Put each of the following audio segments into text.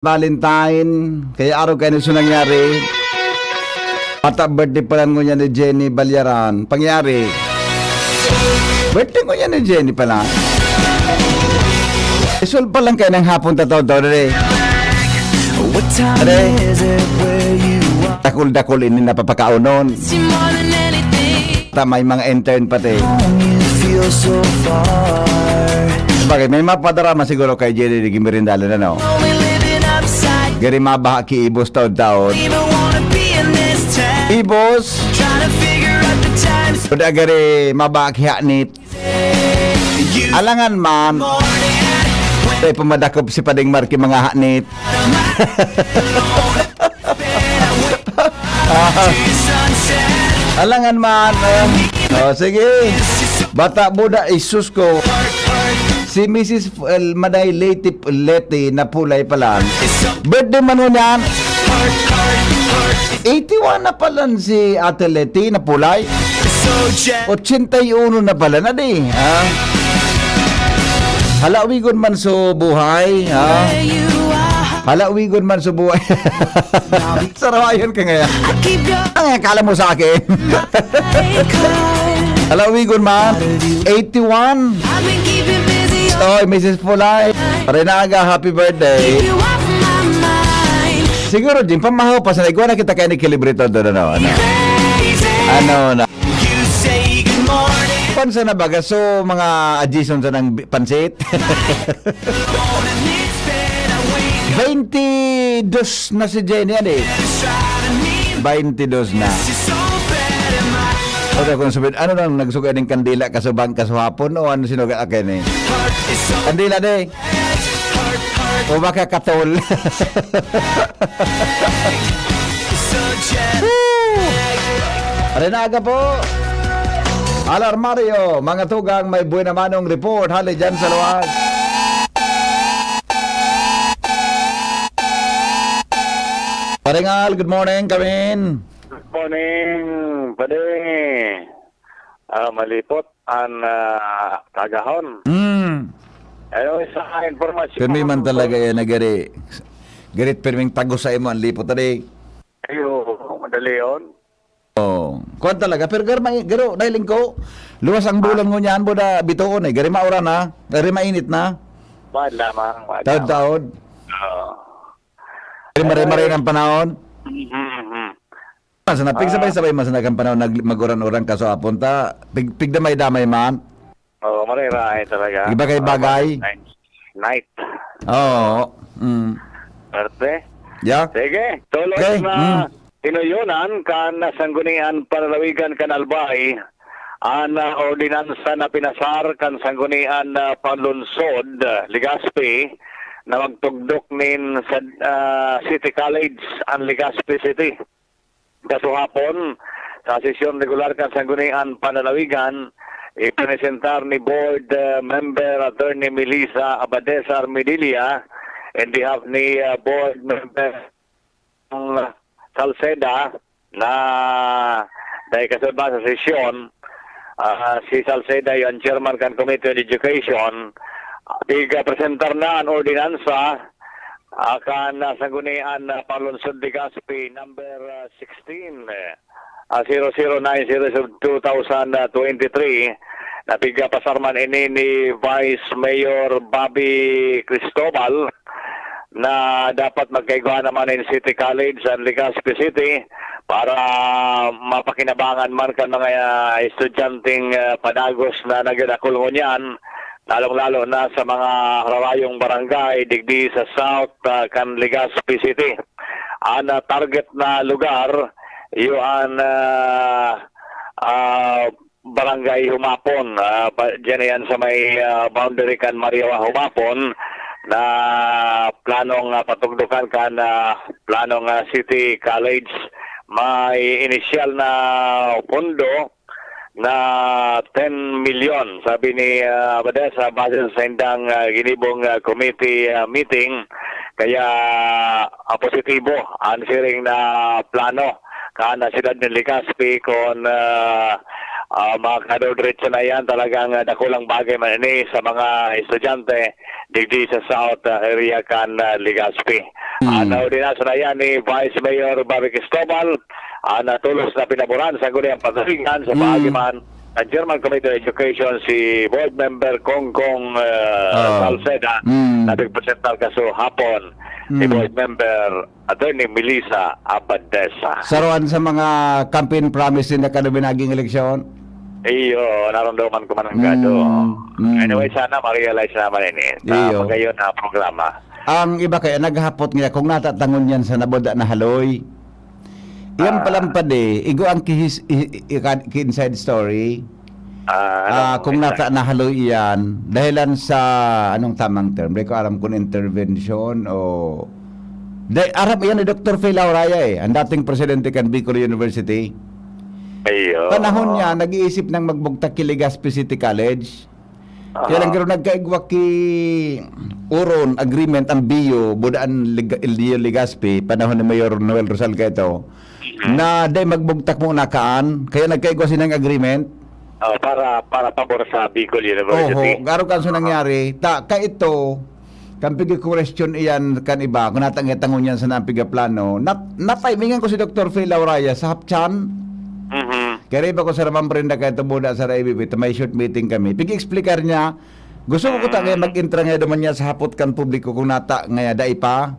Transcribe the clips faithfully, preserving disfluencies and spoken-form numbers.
Valentine, kaya araw kayo na nangyari. Ata birthday pala ngunyan ni Jenny Balyaran. Pangyari. Birthday ngunyan ni Jenny pala. Isol pa lang kayo ng hapon tataw daw, dali. What time Are. Is it where you are? Dakul-dakul ini napapakaonon. It's more than anything. Ta, may mga intern pati. Home, you feel so far. Bagay, may mapadarama siguro kay Jenny di Gimirindalo na, no? We're living upside. Gari mabaha ki ibos taon-taon. Even wanna be in this town. Ibos. Trying to figure out the times. Kuda gari mabaha ki hanit. You Alangan man. Morning. Tayo pumadakop si Pading Marky mga hanit. Alangan man, eh. Oh, sige. Bata buda, isus ko. Si Missus F-, el, Maday Leti, Leti na pulay pala. Birthday man mo niyan. Eighty-one na pala si Ate Leti na pulay. Ochenta y uno na pala na di, ha? Halawigon man so buhay, ha? Halawigon man so buhay. Sarawayan ka ngayon. Ang akala mo sa akin. Halawigon man. Eighty-one. Oy, Missus Pulay. Renaga, happy birthday. Siguro, din, pamahaw pa sa igwa na kita kaya ni Celebrity Todo, ano, ano? Ano na? Pansa na baga, so, mga adjison sa nang bi-, pansit? Twenty-dos na si Jenny, ano eh? Twenty-dos na. Okay, kung sabihin, ano nang nagsuga ning kandila, kasubang, kasuhapon, o ano sinuga akin eh? Kandila, de. O baka katol. Woo! Renaga po. Alarmario, mga tugang, may buena manong report. Hali dyan sa luwas. Paringal, good morning, Kamin. Good morning, pare. Ah, malipot an, ah, kagahon. Mm. Ano sa impormasyon? Kami man talaga yan, nagari. Garit pirming tago sa imo, ang lipot, tadi. Ayo, madali yun. Oh, kuwan talaga. Pero gar-, may, garo, dahil ko, luwas ang bulan ngunyan, boda, bitoon eh. Gari mauran na, gari mainit na. Wala lamang, wala. Taod-taod. Oo. Gari mare-mare ng panahon. Mhm, mhm. Mas na, pigsabay-sabay mas na kan panahon nag-, mag-uran-uran kaso apon ta, pig-, pigdamay-damay man. Oo, maray-rahay talaga. Iba kay bagay. Night. Night. Oo. Mm. Parte? Yeah. Sige, tuloy Okay. na Mm. tinuyonan kan Sanggunian Panlalawigan kan Albay an, ah, ordinansa na pinasar kan Sanggunian, ah, Panlunsod, ah, Legazpi, na magtugdok nin sa, ah, City College an Legazpi City. Kasuhapon, sa sesyon regular kan Sanggunian Panlalawigan, ipinesentar ni Board, ah, Member Attorney Melissa Abadesa Armedilla in behalf ni, ah, Board Member Salceda na dahil kasunod sa sesyon, ah, si Salceda, yung chairman kan Committee on Education, tiga-presentar na an ordinansa, ah, kan, ah, Sanggunian, ah, Panlunsod Legazpi number, ah, sixteen, eh, ah, zero zero nine zero two thousand twenty-three, na pigpasar man ini ni Vice Mayor Bobby Cristobal, na dapat magkaigwa naman in City College an Legazpi City para mapakinabangan man kan mga, ah, estudyanteng, ah, padagos na nagdadakul ngunyan, lalong-lalo na sa mga hararayong barangay digdi sa South, ah, kan Legazpi City. An, ah, target na lugar, iyo an, ah, ah, Barangay Humapon, ah, pa, diyan yan sa may, ah, boundary kan Mariawa Humapon na planong, ah, patugdokan kan, ah, planong, ah, City College. May inisyal na pondo na ten milyon, sabi ni, ah, Abadesa, base sa indang, ah, ginibong, ah, committee, ah, meeting. Kaya, ah, positibo ang siring na plano kan, ah, siyudad ni Legazpi, kung, ah, ah, makadodiretso na yan, talagang, ah, dakulang bagay man ini sa mga estudyante digdi sa South, ah, area kan, ah, Legazpi. Ang ordinansa na yan ni Vice Mayor Bobby Cristobal, ang natulos na pinaboran sa guli ang pagkalingan sa Mm. paagi man ng Chairman Committee on Education, si Board Member Congcong, eh, Ah. Salceda, Mm. na nagpresentar kaso hapon ni Mm. Board Member Attorney Melissa Abadesa. Saruan sa mga campaign promise na kano binaging eleksyon? Iyo, naramdaman ko man ang gado. Mm, mm. Anyway, sana ma-realize naman ini. Sa Iyo. magayon na programa. Ang iba kaya naghapot niya kung natatangon yan sa nabuda na haloy. Yan Ah. palang padi, igo ang kihis-, i-, i-, i-, inside story. Ah, ano, Ah, kung inside? nata na haloy iyan, dahilan sa, anong tamang term? Di ko alam kung intervention o, di, aram iyan ni Doktor Phil Lauraya eh, ang dating presidente kan Bicol University. Iyo. Panahon niya, nag-iisip nang magbugtak ki Legazpi City College. Kaya lang, Aha. pero nagkaigwa ki Oron Agreement ang B U, buda an Leg-, Leo Legazpi, panahon ni Mayor Noel Rosal kaito, Mhm. na dai magbugtak muna kaan, kaya nagkaigwa sinang agreement. Oh, para, para pabor sa Bicol University. Oho, garo kan so Aha. nangyari. Ta, kaito, kan pigi-question iyan kan iba, kung natang-, tangon yan sa nang pigaplano, nat-, natimingan ko si Doktor Phil Lauraya sa Hapchan. Mhm. Kaya iba ko sa Ramang Brenda, kaya tubuda sa A B P, may short meeting kami. Pigi-explicar niya, gusto ko kuta kaya Mm. mag-intra ngayon naman niya sa hapot kan publiko kung nata ngaya dai pa.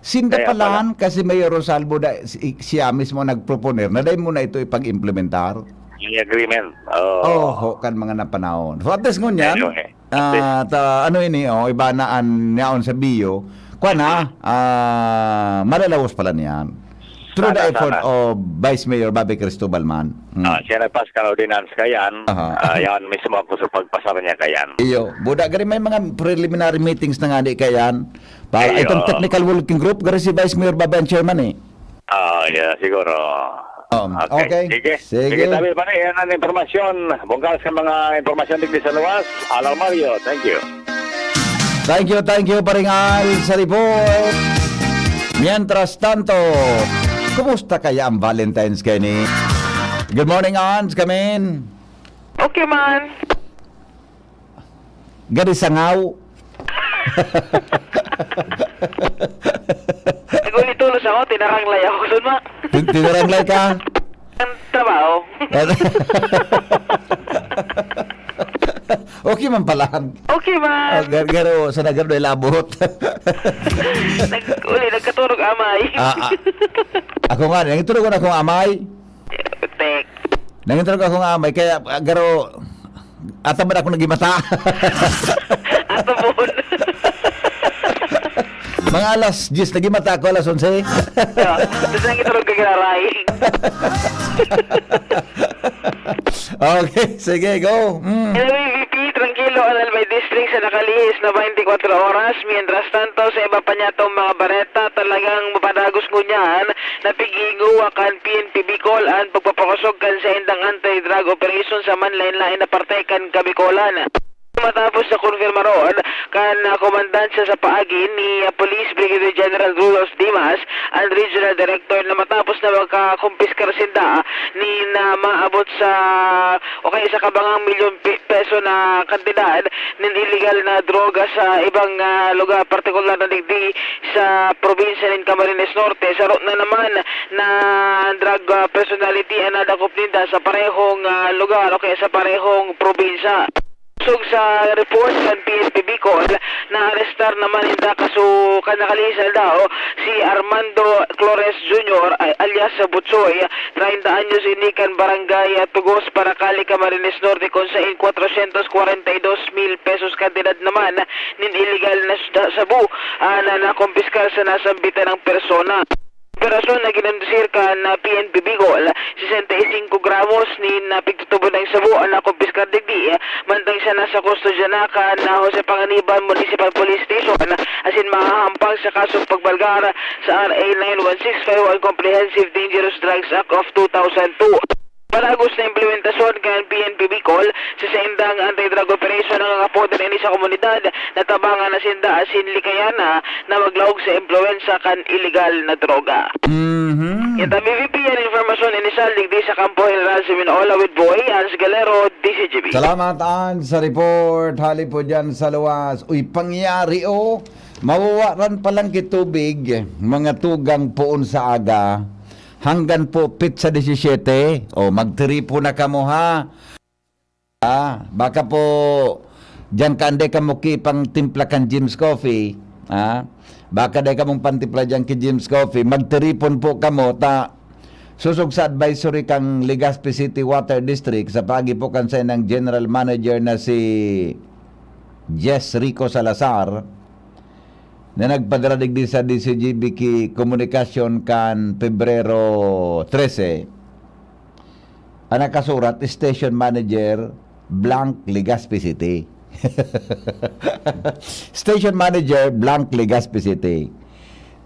Sinda Kaya pala. palan, kasi Mayor Rosalvo, da, si, siya mismo nagproponer na dai mo na ito ipag-implementar. Yung agreement. Oo. Oho, kan mga napanahon. So, at least ngunyan, Anyway, at least. ah, ta, ano ini, oh, iba na an yaon sa B U. Kwa na, ah, malalawos pala niyan. Through the Sana, effort sana. of Vice Mayor Bobby Cristobal man. Mm. Ah, siya nagpas kan ordinance kayan. Aha. Ah, yan mismo ako sa pagpasar niya kayan. Iyo, buda gari may mga preliminary meetings na nga di kayan. Para Iyo. itong technical working group, gari si Vice Mayor Bobby ang chairman eh. Ah, yeah, siguro. Um, Okay. okay. Sige. Sige. Sige, tabi pa na. Yan ang impormasyon. Bungkal sa mga impormasyon digdi sa luwas. Alar Mario, thank you. Thank you, thank you, Paring Al, sa report. Mientras tanto, kumusta kaya ang Valentine's, Kenny? Good morning, Ans, come in. Okay man. Gari sangaw. Naguli tulos ako, tinaranglay ako. Sun ma. Tin-, tinaranglay ka? Ang trabaho. Okay man pala. Okay man. Ah, gar-, garo, sa nagaro na labot. Nag-, uli, nagkaturog amay. Ah, ah. Ako nga, nagturog na akong amay. Tek. Nangin talaga akong amay, kaya, ah, garo, ata ba na ako nagimata? Ato po. Mga alas diyes, nagimata ako, alas onse. Ah, tapos nang iturog ka giraray. Okay, sige, go. Mm. Hello, A V P, tranquilo, ang Albay District sa nakalihis na twenty-four oras. Mientras tanto, sa iba pa niyatong mga bareta, talagang mapadagos ngunyan na pighinguwa kan P N P Bicol an pagpapakosog kan saindang anti-drug operation sa manlain-lain na parte kan Kabicolan. Matapos na konfirmaron kan, ah, komandansya sa paagi ni, ah, Police Brigadier General Rudolph Dimas, ang Regional Director, na matapos na magkakumpiskar sinda nin maabot sa, o kaya sa kabangang milyon pi-, peso na kantidad nin iligal na droga sa ibang, ah, lugar, partikular na digdi sa probinsya nin Camarines Norte. Saro na naman na drug, ah, personality ang nadakop ninda sa parehong, ah, lugar o kaya sa parehong probinsya. Sog sa report kan P N P Bicol, naarestar naman ninda kaso kan nakalihis na aldaw si Armando Flores Junior, a-, alias Butsoy, treinta anyos, ini kan Barangay Tugos, Paracali, Camarines Norte, kun sain cuatrocientos cuarenta y dos mil pesos kantidad naman nin iligal na sda-, shabu, ah, na nakumpiskar sa nasambitan ng persona. Operasyon na ginondusir kan, ah, P N P Bicol, sesenta y cinco gramos nin, ah, pigtutubod na shabu ang nakumpiskar digdi, mantang siya nasa kustodya na kan, ah, Jose Panganiban Municipal Police Station, asin mahahampang sa kasong pagbalgar sa R A nine one six five o Comprehensive Dangerous Drugs Act of two thousand two. Padagos na implementasyon kan P N P Bicol sa saindang anti-drug operation na nakapoder ini sa komunidad, natabangan na sinda asin likayan na na maglaog sa impluwensya kan iligal na droga. Mhm. Kita B V P an impormasyon inisal digdi sa Kampo General sa Minola with Boy Hans Galero, D Z G B. Salamat, Hans, sa report. Hali po dyan sa luwas. Uy, pangyari, oh. Mawawaran pa lang ki tubig, mga tugang, poon sa aga, hanggan po petsa disisiyete. O, magtiripon na kamo, ha? Ah, baka po, diyan ka, anday kamo ki pangtimpla kan Jim's Coffee, ha? Baka dai kamong pantimpla diyan ki Jim's Coffee, magtiripon po kamo, ta sosog sa advisory kan Legazpi City Water District, sa paagi po kan saindang general manager na si Jess Rico Salazar, na nagpadara digdi sa D C G B ki komunikasyon kan Pebrero trese, an nakasurat, "Station Manager blank, Legazpi City." "Station Manager blank, Legazpi City.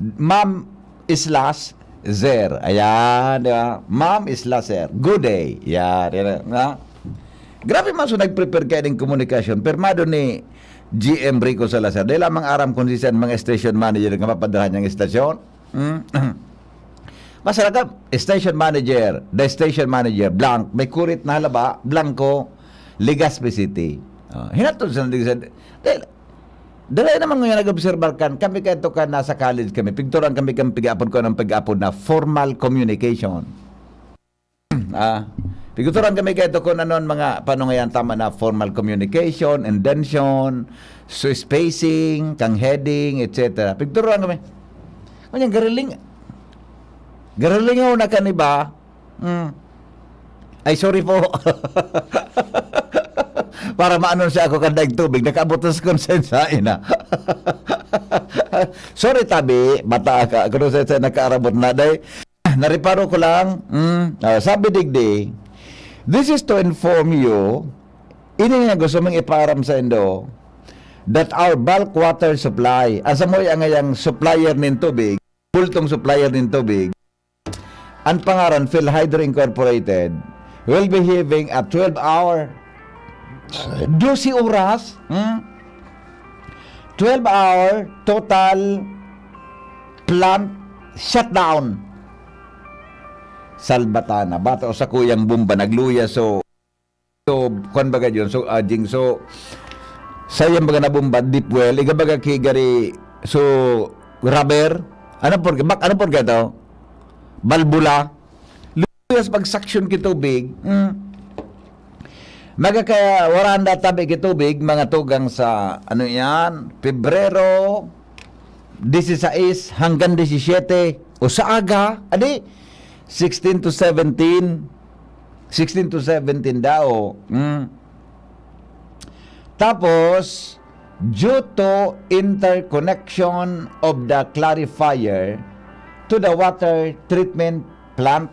Ma'am slash Zer." Ayan, di ba? "Ma'am slash Zer. Good day." Yan, yan, ha? Grabe man, so nag-prepare kaya ning komunikasyon. Pirmado ni G M Rico Salazar. Dai lamang aram kung siisay an mga station manager na mapadarahan niyang istasyon. Hmm? Basta lang ka, "Station manager, the station manager, blank, may kurit na halaba, blanco, Legazpi City." Oh, hinatod sa Legazpi. Dahil, dahil naman ngayon nag-obserbar kan, kami kaito kan nasa college kami, pigturuan kami kan pig-aapod ko, anong pig-aapod na formal communication. Ah, pigtuturan kami kaito kung ano an mga, paano ngayan tama na formal communication, indention, so spacing, kang heading, et cetera. Pigtuturan kami. Ngunyan, gariling, garilingaw na kan iba. Mm. Ay, sorry po. Para maanon siya ako kan daig tubig, nakaabot na sa konsensya, ina. Sorry, tabi, bata ka. Kung sa, sa nakaarabot na, day. Nareparo ko lang, mm, ah, sabi digdi, "This is to inform you," ini nga gusto mong ipaaram sa indo, "that our bulk water supply," ang samoy ang ngayang supplier nin tubig, bultong supplier nin tubig, ang pangaran Phil Hydro Incorporated, will be having a twelve hour, dose oras, hmm? Twelve hour total plant shutdown. Salbatana, bata o sakuyang bomba nagluya, so, so, kwan baga yun, so, ajing, so, sayang baga na bomba, deep well, iga baga ki gari, so, rubber, ano por, bak, ano por gato? Balbula. Luyas pag-suction ki tubig, hmm. Magkakawaran da tabi ki tubig, mga tugang sa, ano yan, Pebrero, disisais hanggang disisiyete, o sa aga, adi, sixteen to seventeen, sixteen to seventeen daw. Mm. Tapos, due to interconnection of the clarifier to the water treatment plant,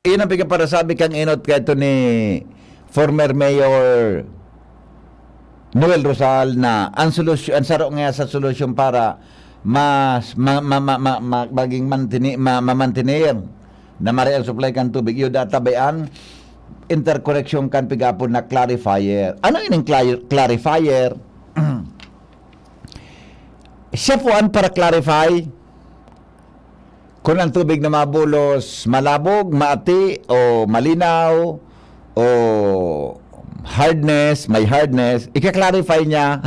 iyan ang pigaparasabi kang inot kaito ni former Mayor Noel Rosal na ang solusyon, ang saro nga sa solusyon para mas ma, ma, ma, ma, ma, maging mantini, ma, mamantener na maray ang supply kan tubig, iyo data bay an interconnection kan pigapon na clarifier. Ano ining cla-, clarifier? Siya po ang para-clarify kung ang tubig na mabulos malabog, maati, o malinaw, o hardness, may hardness, ika-clarify niya.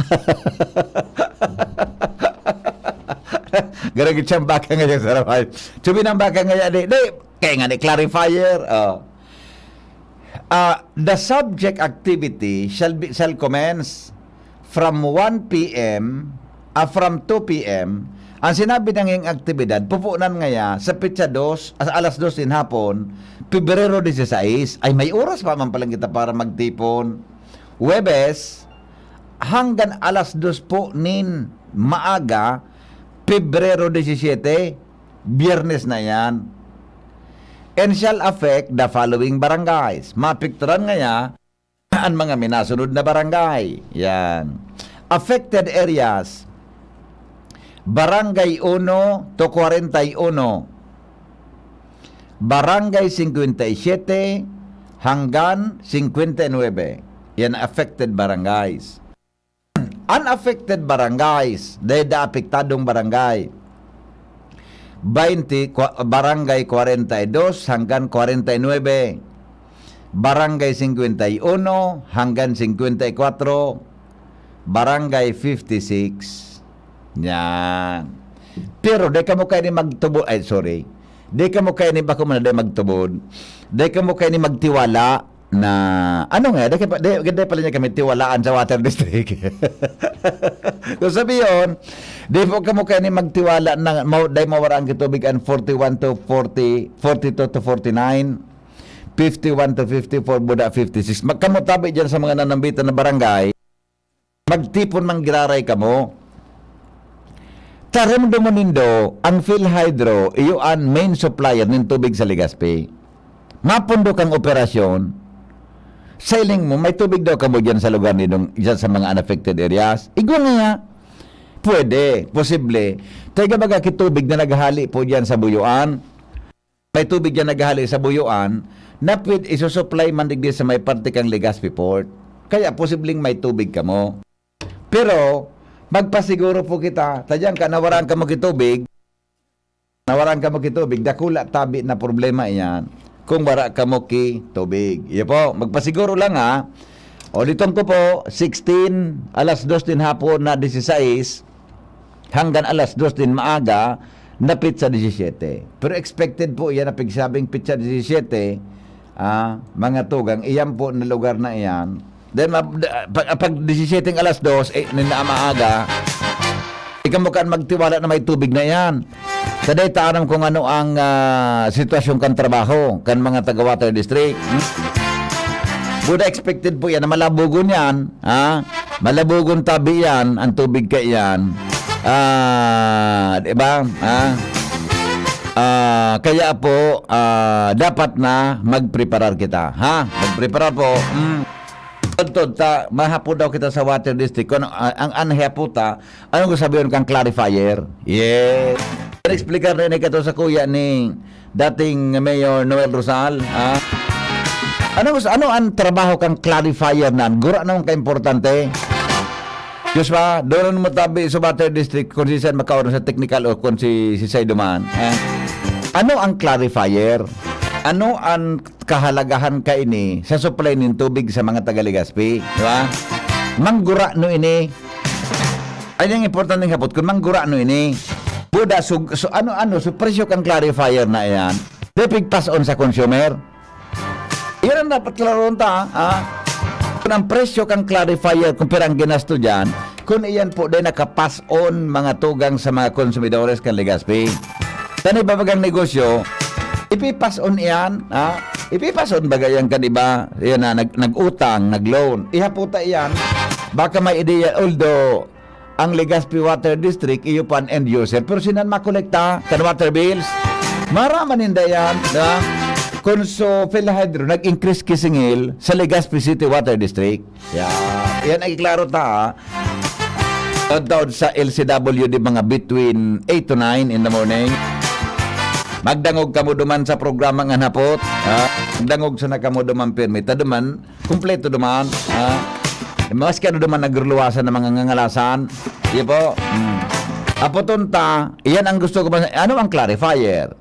Garagit siyang baka ngayon sa ramal. Chubin ang baka ngayon, di, di, kaya nga ni clarifier. Oh. Ah, the subject activity shall be, shall commence from one P M, ah, from two P M. Ang sinabi na ngayong aktibidad, pupunan ngaya sa petsa dos, as-, alas dos nin hapon, Pebrero disisais. Ay, may oras pa man palang kita para magtipon. Huwebes, hanggang alas dos po nin maaga, Pebrero disisiyete, Biyernes na yan. And shall affect the following barangays. Maapekturan ngaya an mga minasunod na barangay. Yan. Affected areas, Barangay uno to kwarenta y uno, Barangay singkwenta y siyete hanggang singkwenta y nuebe. Yan affected barangays. Unaffected barangays, dahil da apektadong barangay. Baynte, kwa-, Barangay kwarenta y dos hanggang kwarenta y nuebe, Barangay singkwenta y uno hanggang singkwenta y kwatro, Barangay fifty-six. Yan. Pero di kamo kaya ni magtubod, ay, sorry. Di kamo kaya ni, bako man na di magtubod. Di kamo kaya ni magtiwala na, ano nga, di, ka pa- di, di pala niya kami tiwalaan sa water district. Kung sabi yun, di po kamo kaya ni magtiwala na mau, dahil mawara ang kitubig ang forty-one to forty, forty-two to forty-nine, fifty-one to fifty-four, buda fifty-six. Magkamo tabi dyan sa mga nanambitan na barangay. Magtipon man giraray kamo. Taramdamon nindo, ang PhilHydro, iyo an main supplier nin tubig sa Legazpi. Mapondo kang operasyon, sa iling mo, may tubig daw kamo dyan sa lugar nindong, dyan sa mga unaffected areas. Igwa nga, pwede, posible. Taga baga kitubig na naghali po dyan sa Buyuan. May tubig yan naghali sa Buyuan, na pwede isusupply man digdi sa may parte kang Legazpi Port. Kaya posibleng may tubig kamo. Pero, magpasiguro po kita, tadyang ka, nawaran kamo kitubig, nawaran kamo kitubig, dakula tabi na problema iyan kung wara kamo kitubig. Iyo po, magpasiguro lang ha. Uliton ko po, sixteen, alas dos din hapon na dieciséis, hanggang alas dos din maaga, napit sa disisyete. Pero expected po iyan na pigsabing pitsa disisyete, ah, mga tugang, iyan po na lugar na iyan. Then, ma- da- pag, pag disisyete alas dos, eh, na maaga, ikaw mo kan magtiwala na may tubig na iyan. Sa dahil ta aram kung ano ang, ah, sitwasyon kan trabaho, kan mga taga-water district. Hmm? Buda expected po yan na malabugon yan. Ha? Malabugon tabi yan, ang tubig ka yan. Ah, di ba? Ha? Ah, kaya po, ah, dapat na magpreparar kita. Ha? Magpreparar po. Mm. Tod-tod ta, mahapon daw kita sa water district. Kung ano, ah, ang anheapo ta, ano ko sabihin kang clarifier? Yes. Explicar na ini kato sa kuya ni dating Mayor Noel Rosal, ha? Ano, ano ang trabaho kang clarifier nan? Gura naman ka-importante. Diyos pa, doon mo tabi sa water district kung si San makaon sa technical o kung si, si Saido man. Ha? Ano ang clarifier? Ano ang kahalagahan ka ini sa supply nin tubig sa mga taga Legazpi? Di ba? Manggura no ini. Ay, ang importante nga hapot, kung manggura no ini. Buda, so, so, ano, ano, so presyo kang clarifier na yan. Di pigpason sa consumer. Yan ang dapat klaron ta, ha? Kung ang presyo kang clarifier, kung pirang ginasto dyan, kung iyan po din nakapas-on mga tugang sa mga konsumidores kan Legazpi. Tani babagang negosyo, ipipas-on iyan, ha? Ipipas-on baga yan kan iba, yan na, nag, nag-utang, nag-loan. Ihaputa iyan, baka may ideya, although ang Legazpi Water District, iyo pa an end user. Pero sinan makolekta kan water bills? Maraman ninda yan, di ba? Kung so, PhilHydro, nag-increase kisingil sa Legazpi City Water District. Yeah. Yan ay klaro ta, ha? Taod-taod sa L C W D, mga between eight to nine in the morning. Magdangog kamo duman sa programa nga hapot, ha? Magdangog sana kamo duman pirmi. Ta duman, kumpleto duman, ha? Maski ano duman nagruluwasan ng mga ngangalasan. Di po? Hmm. Apoton ta, iyan ang gusto ko ba, ano ang clarifier?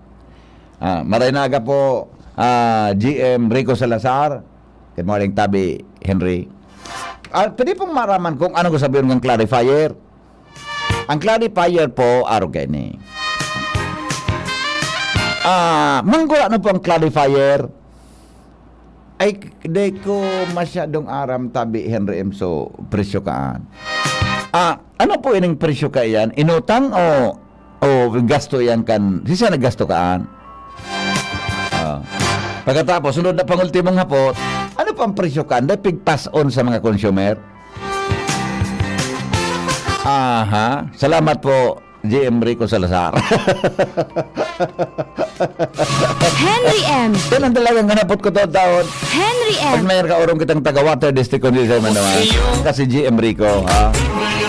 Ah, maray na aga po, ah, G M Rico Salazar. Good morning, Tabi Henry. Ah, pwede pong maraman kung ano ko sabihin ng clarifier? Ang clarifier po, arog kaini. Ah, manggura no po ang clarifier? Ay, di ko masyadong aram, Tabi Henry M. So, presyo kaan. Ah, ano po ining presyo kaiyan? Inutang o, o gasto iyan kan, si siya naggasto kaan? Ah. Pagkatapos, sunod na pangultimong hapot, ano pang presyo kaan? Dahil pigpas-on sa mga consumer? Aha. Salamat po, G M Rico Salazar. Henry M. Yan ang talagang hanapot ko to taon. Henry M. Pag mayroon ka orong kitang taga Water District, kung di sa'yo man naman. Kasi G M Rico, ha?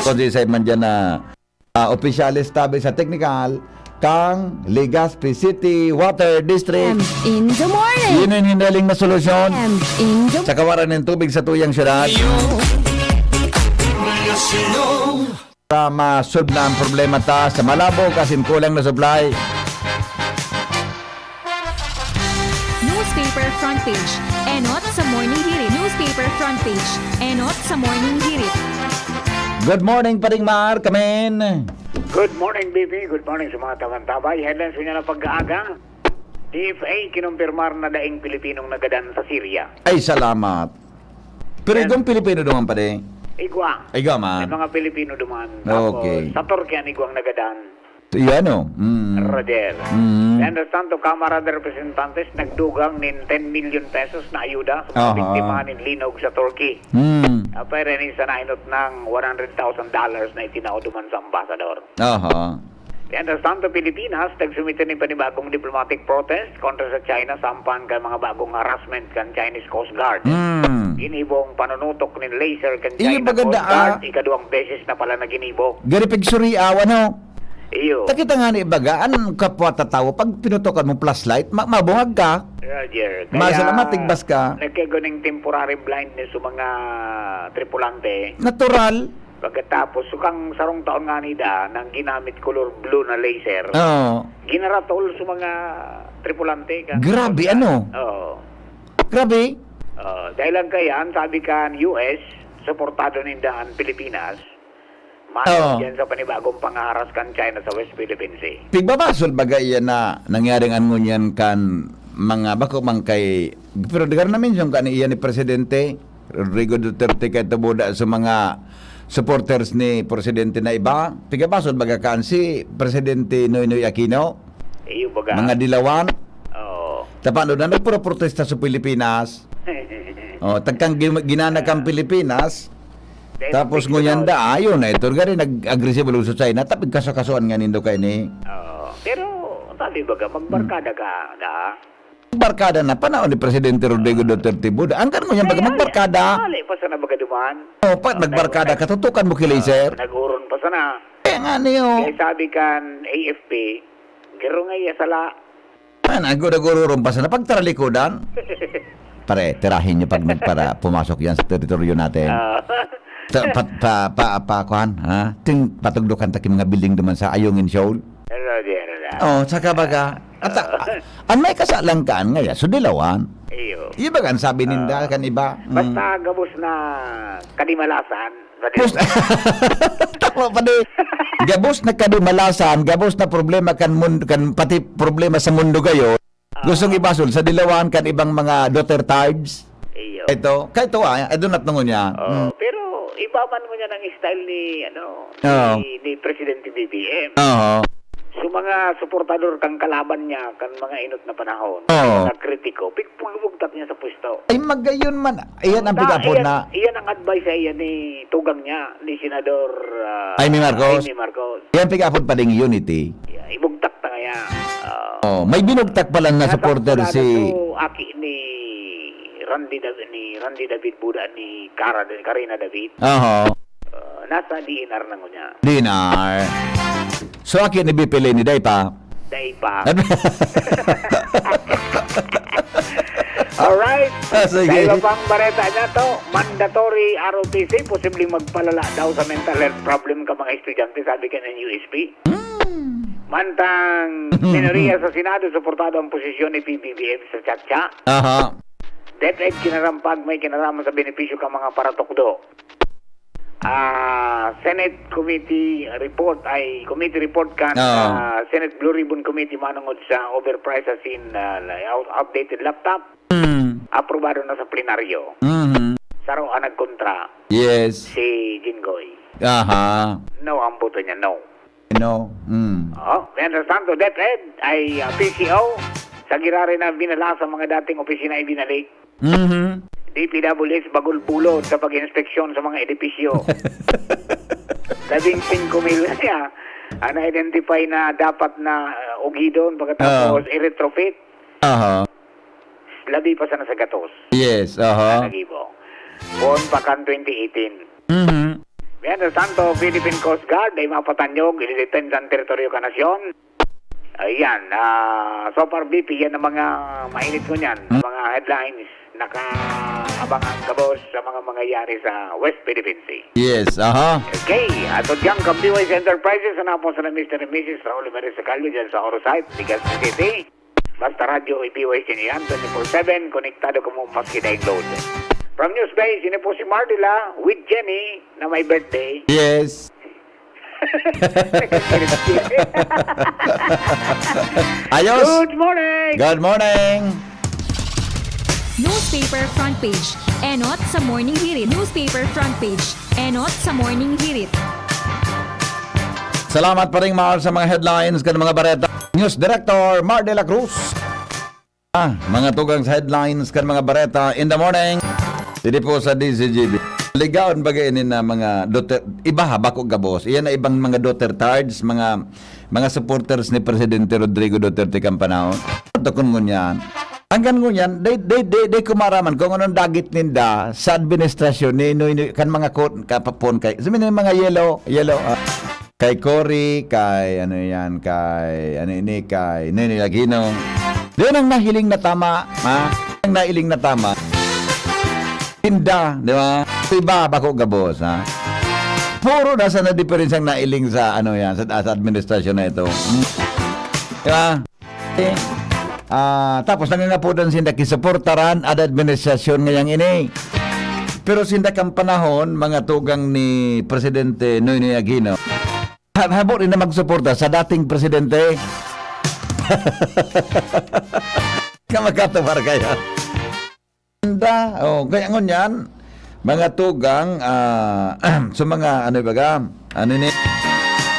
Kung di sa'yo man dyan na ah, opisyales tabi sa teknikal kang Legazpi City Water District. M in the morning. Yun ang hinaling na solusyon M in the sa kawaran ng tubig sa tuyang syudad. Para masolve na ang problema ta sa malabo kasin kulang na supply. Newspaper front page. Enot sa Morning Hirit. Newspaper front page. Enot sa Morning Hirit. Good morning, Paring Mar. Kamen. Good morning, B P. Good morning sa mga tabang-tabay. Headlines ko niya na pag-aaga. D F A kinumpirmar na daing Pilipinong nagadan sa Syria. Ay, salamat. Pero Yan. igong Pilipino duman pa di? Igwa. Igwa May man. mga Pilipino duman. Tapos, Okay. sa Turkey, ang igwang nagadan. Iyo ano? Mm. Roger. Mm. Mientras tanto, Kamara de Representantes nagdugang nin ten million pesos na ayuda sa mga Aha. biktima nin linog sa Turkey. Mm. Apay rin sa nainot ng one hundred thousand dollars na itinao duman sa ambasador. Aha. Mientras tanto, Pilipinas, nagsumite nin panibagong diplomatic protest kontra sa China sampan kan mga bagong harassment kan Chinese Coast Guard. Mm. Ginibong panunutok nin laser kan Iyo, China baganda, Coast Guard, ah. Ikaduwang beses na pala na ginibo. Gari pigsuria, ano? Iyo. Takita nga ni baga, an kapwa tatawo, pag pinutokan mo flashlight, ma- mabuhag ka. Roger. Masalamat, tigbas ka. Nagkiguning temporary blindness sa mga tripulante. Natural. Pagkatapos, so kang sarong taon nga nida, nang ginamit color blue na laser, Oo. ginaratol sa mga tripulante. Ka, Grabe, ka- ano? Oo. Grabe. Oo. Dahil lang kaya, ang sabi kan U S, suportado ninda ang Pilipinas. Mano Oo. Diyan sa panibagong pangaharas kan China sa West Philippine Sea. Pigbabasol baga iyan na nangyaring an ngunyan kan mga bako man kay, pero digar na mention kan iyan ni Presidente Rodrigo Duterte kay tubuda sa mga supporters ni Presidente na iba. Pigbabasol baga kan si Presidente Noynoy Aquino, Iyo baga. Mga dilawan. Oo. Tapano na nagproprotesta sa Pilipinas? Oh, tagkang gin- ginana kang Pilipinas. Then, Tapos big ngunyan crowd. Da, ayun na, ito gani nag-agresibo sa China, tapos kaso-kasuan nga nindo kay ni. Oo. Pero, sabi baga, magbarkada ka, da? Barkada na panahon ni Presidente Rodrigo Duterte Buda. Ang kan ngunyan baga Kaya, magbarkada. Ali pa sana baga duman. Oh, pag nagbarkada, katutukan mo kili, sir. Nag-uron pa sana. Eh nga niyo. Kaya sabi kan A F P, garo nga iya sala. Ah, nagururong pa sana pagtaralikodan. Pare, tirahin niyo pag nagpara pumasok yan sa teritoryo natin. Ah. Sa, pa, pa, pa, pa, kuhan, ha? Ting patugdukan ta ki mga building duman sa Ayungin Shoal. Ano, di, ano na? Oh, saka baga. At ah, an may kasalang kaan ngaya, so dilawan. Iyo. Iyo baga ang sabi ninda kan iba. Mm. Basta gabos na kadimalasan. Sa Gabos, tama pa di. Gabos na kadimalasan, gabos na problema kan mundo, kan pati problema sa mundo gayon. Gustong ibasol sa dilawan kan ibang mga Dutertards. Iyo. Ito, kay ito ah, I do not know niya. Oh, Mm. pero iba man ngunyan ang style ni, ano, Oo. ni, ni Presidente B B M. Oo. So, mga suportador kang kalaban niya, kan mga inot na panahon, Oo. mga kritiko, pig-, pag-ubugtak niya sa pwesto. Ay, magayon man. Ayan ang Ta-, pigapod iyan, na. Iyan ang advice sa iya ni tugang niya, ni Senador ah, Imee Marcos? Imee Marcos. Ayan pigapod pa ding unity. Yeah, ibugtak ta kaya. Ah, Oh, may binugtak pala na supporter nasakto si to, aki ni Randy David, ni Randy David Buda, ni Cara, Karina David. Oho. Ah, nasa D N R na ngunyan. Dinar. So, aki ni B P Leni, day pa. Day pa. Alright. Ah, sige. Sa iba pang bareta niya to, mandatory R O T C, posibleng magpalala daw sa mental health problem ka mga estudyante, sabi ka ng U S P. Mantang minoriya sa Senado, suportado ang posisyon ni P B B M sa Chacha. Aha. DepEd kinarampag may kinaraman sa benepisyo ka mga paratukdo. Ah, Senate Committee report ay committee report kan Oo. ah, Senate Blue Ribbon Committee manungod sa overprice asin ah, out- outdated laptop. Mm. Aprobado na sa plenaryo. Mhm. Saro ang nagkontra, Yes. si Jinggoy. Aha. No ang boto niya, no. No. Mm. Oh, mientras tanto, DepEd ay ah, P C O sa Girare na binala sa mga dating opisina ay binalik. Mhm. D P W S bagol-bulod sa pag-inspeksyon sa mga edipisyo. Labing singko mil na siya ang na-identify na dapat na uh, ugidon pagkatapos Ah. i-retrofit. Aha. Labi pa sana sa gatos. Yes, aha. Nagibo. Buon pa kan twenty eighteen. Mhm. Mientras tanto, Philippine Coast Guard ay mapatanyog, i-defend ang teritoryo ka nasyon. Ayan, ah, so far, B P, yan ang mga mainit ko niyan, Hmm? mga headlines. Nakaabang ang gabos sa mga mangyayari sa West Philippine Sea. Yes, aha. Okay, ato dyan kang B Y C Enterprises, hanapon sa na Mister and Missus Raul Ramirez Sacalio dyan sa Orosite, Legazpi City. Basta radyo, i-B Y C niyan, twenty-four seven, konektado kamo maski daing load. From News Base, ini po si Mardila with Jenny na may birthday. Yes. Ayos. Good morning! Good morning. Newspaper front page. Enot sa Morning Hirit. Newspaper front page. Enot sa Morning Hirit. Salamat pa rin, Mar, sa mga headlines kan mga bareta. News Director Mar de la Cruz. Ah, mga tugang sa headlines kan mga bareta in the morning. Didi po sa D Z G B. Ligaon bagay ini na mga Duterte, iba ha, bako gabos. Iyan na ibang mga Dutertards, mga mga supporters ni Presidente Rodrigo Duterte kan panahon. Takon ngunyan. Hanggang ngunyan, they, they, they, they kumaraman kung anong dagit ninda sa administrasyon ni, ni, ni kan mga court kapapon kay sa mga yellow, yellow, ah, kay Cory, kay ano yan, kay ano ini, kay Ninoy Aquino. Doon ang nahiling na tama, ha? Ang nahiling na tama. Tinda, di ba? Iba, bako gabos, ha? Puro na sa nadiperensyang nailing sa, ano yan, sa, sa administrasyon na ito. Hmm. Di ba? Eh, ah, tapos nangangapudan sinda kisuportaran ad administrasyon ngayang ini. Pero sinda kang panahon, mga tugang ni Presidente Noynoy Aquino, ha- habo rin na magsuporta sa dating presidente. Ka magkatubar kaya. Anda, oh, kaya ngunyan, mga tugang, ah, sa mga, ano baga, ano ni,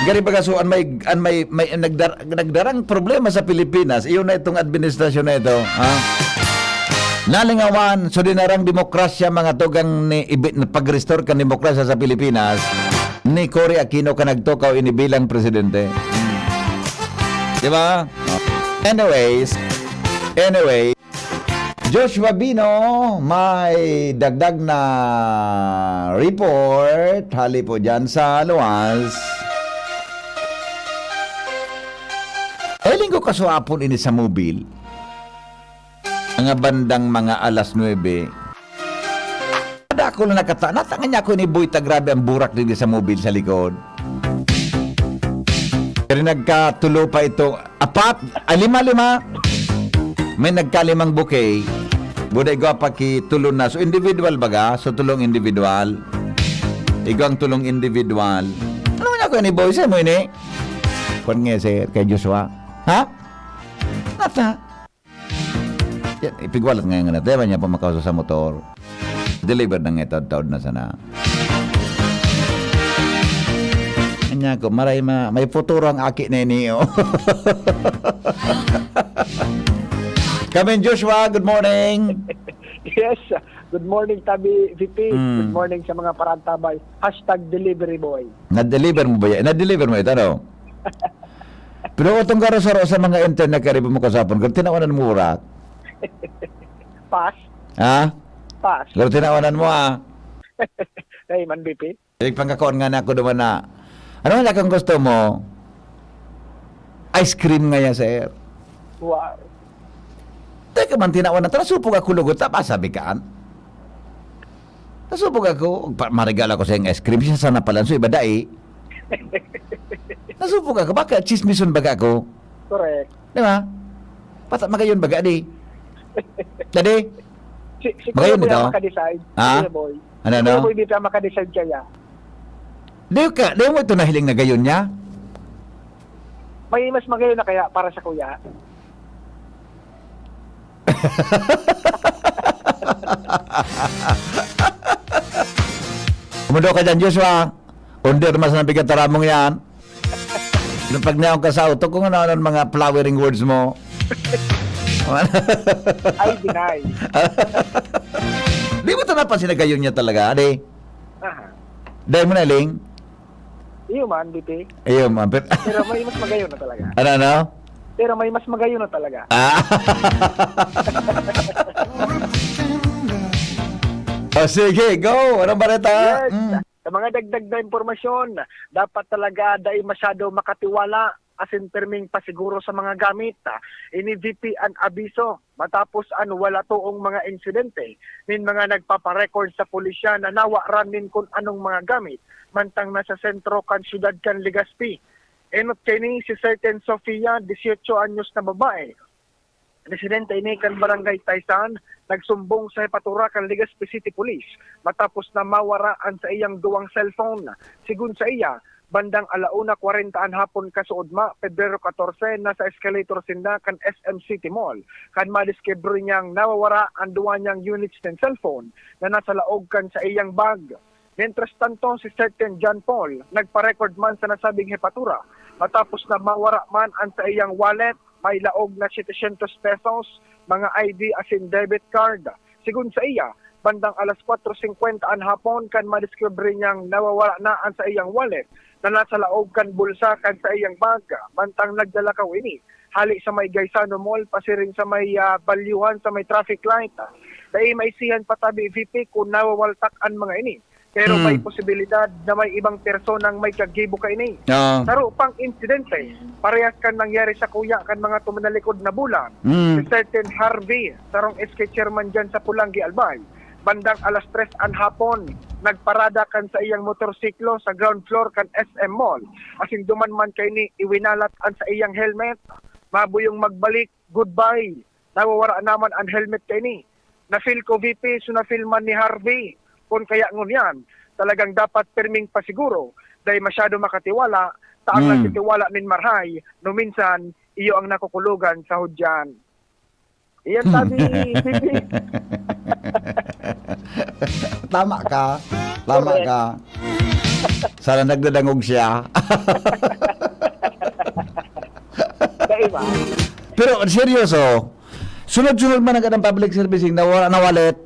gari baga, so, an may, an may, may nagdar, nagdarang problema sa Pilipinas, iyon na itong administrasyon na ito, ha? Nalingawan, so dinarang demokrasya, mga tugang ni, ibi, pag-restore kan demokrasya sa Pilipinas, ni Cory Aquino ka nagtukaw ini bilang presidente. Di ba? Anyways, anyway, Joshua Bino, may dagdag na report. Hali po dyan sa luwas. Eh, linggo kaswapon ini sa mobil. Mga bandang mga alas nuebe. Kada ako na nakata, natangan niya ako ni Boy ta grabe ang burak din sa mobil sa likod. Pero nagkatulo pa ito. Apat, ah, lima, lima. May nagkalimang bouquet. Buday igwa pa ki tulo na. So, individual baga? So, tulong individual. Igwang tulong individual. Ano nga ako ni Boy? Saan mo ini? Kwan nga, sir, kay Joshua. Ha? Nata? Yan, ipigwalat ngayon nga na. Diba niya pa makausa sa motor? Deliver na nga taod-taod na sana. Anya ko, maray ma, may futuro ang aki na ini, oh. Kamin Joshua, good morning. Yes, good morning, Tabi V P. Mm. Good morning sa mga parantabay. Hashtag delivery boy. Na-deliver mo ba yan? Na-deliver mo ito, no? Pero itong garo sa, sa mga internet karibo mo kasapon, kung tinawanan mo urak. Pass? Ha? Pass? Pero tinawanan mo, ah. Hey, man, V P. Nagpangkakuan nga na ako duman na, ano nga kung gusto mo? Ice cream nga yan, sir. Wow. Teka man, tinawan na, nasupog ako lugod, tapa sabi kaan. Nasupog ako, pa, marigala ko sa iyang ice cream, siya sana pala, so iba dai. Nasupog ako, baka chismison baga ako. Correct. Di ba? Pata magayon baga, di? Dadi? Si, si Magayon Kuya Boy ito? ang makadecide. Ha? Kuya Boy. Ano, Kuya no? Boy, di pa makadecide kaya. Di ka, di mo ito nahiling na gayon niya? May mas magayon na kaya para sa kuya? Umudo ka dyan, Joshua. Under mas na bigat taramong yan. Nung pag naon ka sa auto, kung ano-ano ang mga flowering words mo. Ay, deny. Di mo ito napansin na gayon niya talaga, di? Aha. Dahil mo na, Ling? Iyo man, V P. Ayun, man. Pero, Pero may mas magayon na talaga. Ano, ano? Pero may mas magayon na talaga. Ah. O sige, go! Anong bareta? Yes. Mm. Sa mga dagdag na impormasyon, dapat talaga dai masyado makatiwala asin pirming pasiguro sa mga gamit. Ini V P an abiso matapos an wala toong mga insidente nin mga nagpaparecord sa pulisya na nawaran nin kun anong mga gamit mantang nasa sentro kan siyudad kan Legazpi. Enot kaini si certain Sofia, dieciocho anyos na babae, Residente ini kan Barangay Taysan, nagsumbong sa hepatura kan Legazpi City Police matapos na mawara an saiyang duwang cellphone. Sigon sa iya, bandang ala una kwarenta an hapon kasuodma, Pebrero katorse, nasa escalator sinda kan S M City Mall, kan madiskubre niyang nawawara an duwa niyang units nin cellphone na nasa laog kan saiyang bag. Mientras tanto, si Sergeant John Paul nagpa-record man sa nasabing hepatura matapos na mawara man an saiyang wallet, may laog na setecientos pesos, mga I D asin debit card. Sigon sa iya, bandang alas kwatro singkwenta an hapon kan madiskubre niyang nawawara na an saiyang wallet na nasa laog kan bulsa kan saiyang bag, mantang naglalakaw ini hali sa may Gaisano Mall pasiring sa may, ah, Balyuhan sa may traffic light. Dai maisihan pa tabi, V P, kun nawawaltak an mga ini. Pero may Hmm. posibilidad na may ibang personang may kagibo kaini. Ah. Saro pang insidente, parehas kan nangyari sakuya kan mga tuminalikod na bulan. Hmm. Si Sergeant Harvey, sarong S K chairman diyan sa Pulanggi, Albay, bandang alas tres an hapon, nagparada kan saiyang motorsiklo sa ground floor kan S M Mall. Asin duman man kaini, iwinalat an saiyang helmet. Mabuyong magbalik, goodbye. Nawawara naman an helmet kaini. Na-feel ko, V P, so na-feel man ni Harvey. Kun kaya ngunyan, talagang dapat pirming pasiguro, dai masyado makatiwala, ta ang Hmm. nagtitiwala nin marahay, no minsan, iyo ang nakukulogan sa hudyan. Iyan sabi, V P. Tama ka. Tama Correct. ka. Sana nagdadangog siya. Dai ba? Pero seryoso, sunod-sunod man ang ganang public servicing na wala na wallet.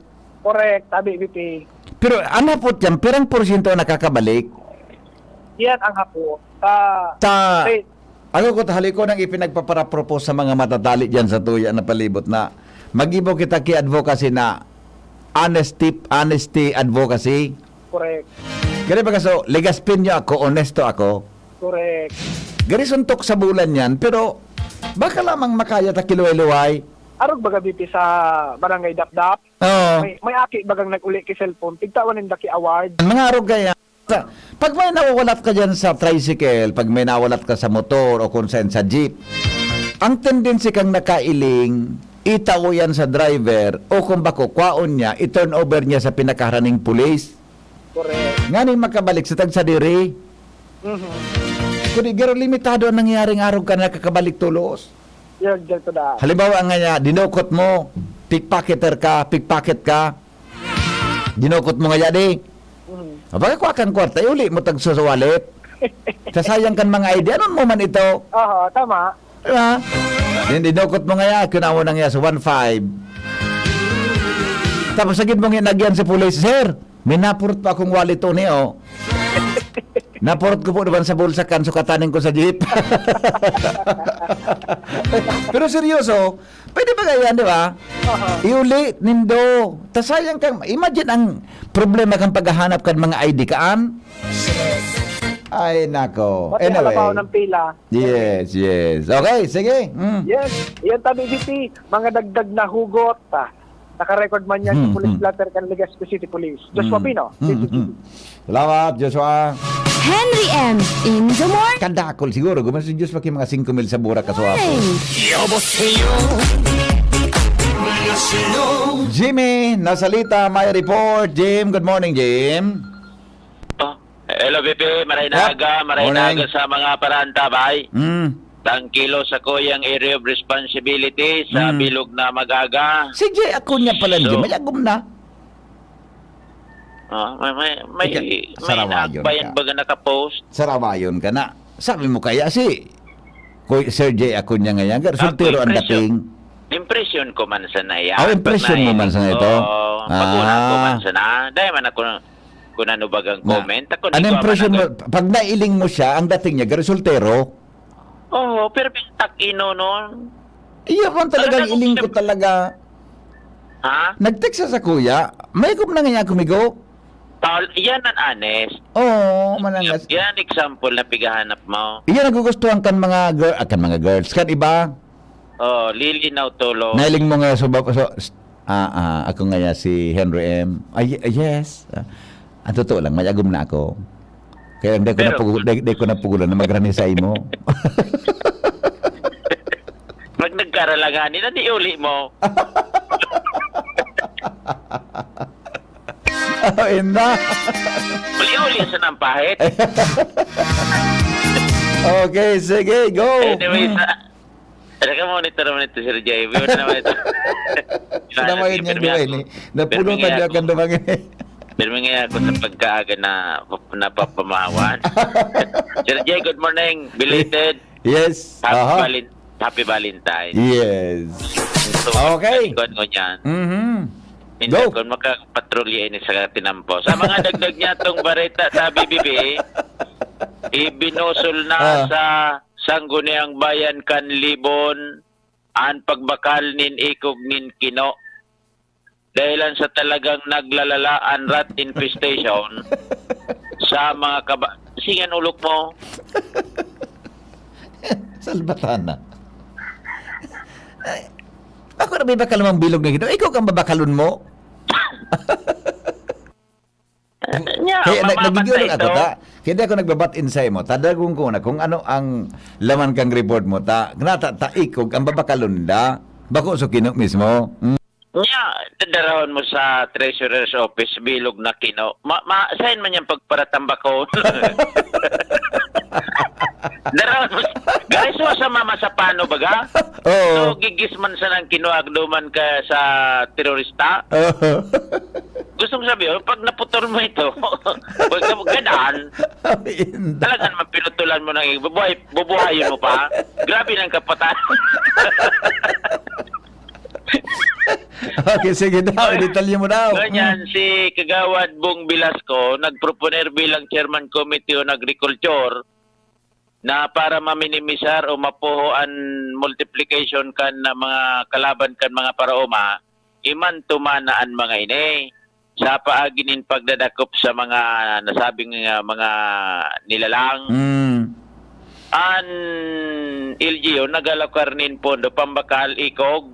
Correct, sabi, V P. Pero ang hapot yan, pirang porsyento ang nakakabalik? Yan ang hapot. Sa Sa, wait. Ako ko, hali ko nang ipinagpapara-propose sa mga matatali dyan sa tuya na palibot na mag-ibo kita ki advocacy na honesty, honesty advocacy. Correct. Kaya baga so, Legazpino ako, onesto ako. Correct. Gari suntok sa bulan yan, pero baka lamang makaya ta kiluway-luway. Arog baga, V P, sa Barangay Dapdap? Oo. May, may aki bagang nag-uli ki cellphone, pigtawan ninda ki award. Mga arog kaya, sa, pag may nawawalat ka dyan sa tricycle, pag may nawalat ka sa motor o kung saan sa jeep, ang tendency kang nakailing, itao yan sa driver o kung bako, kwaon niya, i-turn over niya sa pinakaharaning pulis. Correct. Nganing makabalik sa tagsadiri. Mhm. Kundi garo limitado ang nangyaring arog ka nakakabalik tolos. Yan, dyan ko na. Halimbawa nga niya, dinukot mo, pickpocketer ka, pickpocket ka, dinukot mo nga di. Mhm. Pagkakuha kang kwarta, iuli mo tagso sa wallet. Sasayang kan mga I D, anon mo man ito? Aha, tama. Diba? Then dinukot mo nga yan, kinawa na nga sa one five. Tapos sagid mo nga nagyan sa pulis, "Sir, may napurot pa akong wallet to niyo." Napurot ko po naman sa bulsa kan sukatanin ko sa jeep. Pero seryoso, pwede ba kaya, di ba? Aha. Iuli, nindo. Ta sayang kang, imagine ang problema kang paghahanap kan mga I D kaan. Ay, nako. Pati Anyway. halabaw ng pila. Yes, yes. Okay, sige. Mm. Yes, yan tabi, V P. Mga dagdag na hugot, ah. Naka-record man yan sa Hmm, police hmm. blotter kan Legazpi City Police. Joshua Hmm. Pino, Hmm, C C T V. hmm. Salamat, Joshua. Henry M. in the morning. Kadakol siguro. Gumawa si Diyos paki mga singko mil sa Bura, kasuapo. Hey! 여보세요. 안녕하세요. Jimmy, nasalita, may report. Jim, good morning, Jim. Ah, hello, V P. Maray na Yep. aga, maray na Morning. aga sa mga parantabay. Mm. Tangkilo sa kuyang area of responsibility sa Mm. bilog na magaga. Si Jay Acuña pala, So, Jim. May agom na. Ah, may, may, may, Ika-, may Sarawayon nakbayan ka. baga nakapost? Sarawayon ka na. Sabi mo kaya si Kuy-, Sir Jay Acuña ngayon, gar-, Ah, soltero ang impression. dating. Impression ko man sana yan. Ah, impression Pag mo man nai-, sana ito? oo, pag una ko Ah. man sana. Dahil man ako, kung ano bagang Na, comment, ako di ano ko impression man mo, ako. pag nailing mo siya, ang dating niya, gar-, soltero? Oo, pero tak ino nun. Iya man talagang Talagang iling ko siyempre talaga. Ha? Nag-text siya sa kuya, may gum na nga niya kumigo. Tal-, yan ang honest. Oo, manangas. Yan example na pighahanap mo. Iyan nagugustuhan kan mga gir-, ah, kan mga girls, kan iba. Oh, lilinaw tulo. Nailing mo nga, so, ba-, so, s-, ah, ah, ako nga ya, si Henry M. Ay, y-, yes. Ah, ang totoo lang, may agom na ako. Kaya hindi ko Pero napugu-, di, di ko napugulan na magranisay mo. Pag nagka Karalangani na di uli mo. Oh, inda. Uli-uli sa nampahit. Okay, sige, go. Anyway, sa, talaga monitor naman ito, Sir J B. Ano naman ito? Sinamayan niya, Joel, eh. Napuno tayo kan dumangin, eh. Pirmi nga ako sa pagkaaga na napapamahawan. Sir J, good morning. Belated. Yes. Happy Aha. Valen-, Happy Valentine. Yes. So, Okay. Kuwan ko niyan. Mhm. Minsan Go. Kung makapatrolya ini sa tinampo. Sa mga dagdag niya tong bareta sa B B B, ibinusol na Ah. sa Sangguniang Bayan kan Libon an pagbakal nin ikog nin kino. Dahilan sa talagang naglalala an rat infestation sa mga kaba-, singan ulok mo. Salbatana. Ay, ako na bibakal mang bilog na gito. Ikaw kang babakalon mo? Nya, Kaya nag-, mamamantay nagigilon ako, ito. Ta. Kaya di ako nagbabat insay mo. Tadagon ko na kung ano ang laman kang report mo, ta. Nata, ta, ikog, ang babakalon da. Bako sa kino mismo. Mm. Nya, dadarahon mo sa treasurer's office, bilog na kino. Ma-, ma-, saan man yung pagparatambakon? Darahon mo, guys, mo sa mama sa pano, baga? Oo. So, gigis man sa nang kinuha, duman ka sa terorista? Oo. Gustong sabi, oh, pag naputol mo ito, pag nap-, gadan, Ay, hindi. Talaga naman pinutulan mo ng iba. Bubuhay, bubuhayin mo pa? Grabe ng kapatan. Okay, sige daw. Oy, i-detalye mo daw. Ganyan, Mm. si Kagawad Bong Velasco, nagproponer bilang Chairman Committee on Agriculture na para maminimisar o mapuho an multiplication kan na mga kalaban kan mga paraoma, iman tumana an mga ini sa paagi nin pagdadakop sa mga nasabing, ah, mga nilalang. Mm. An L G U nagalakar nin pondo pambakal ikog.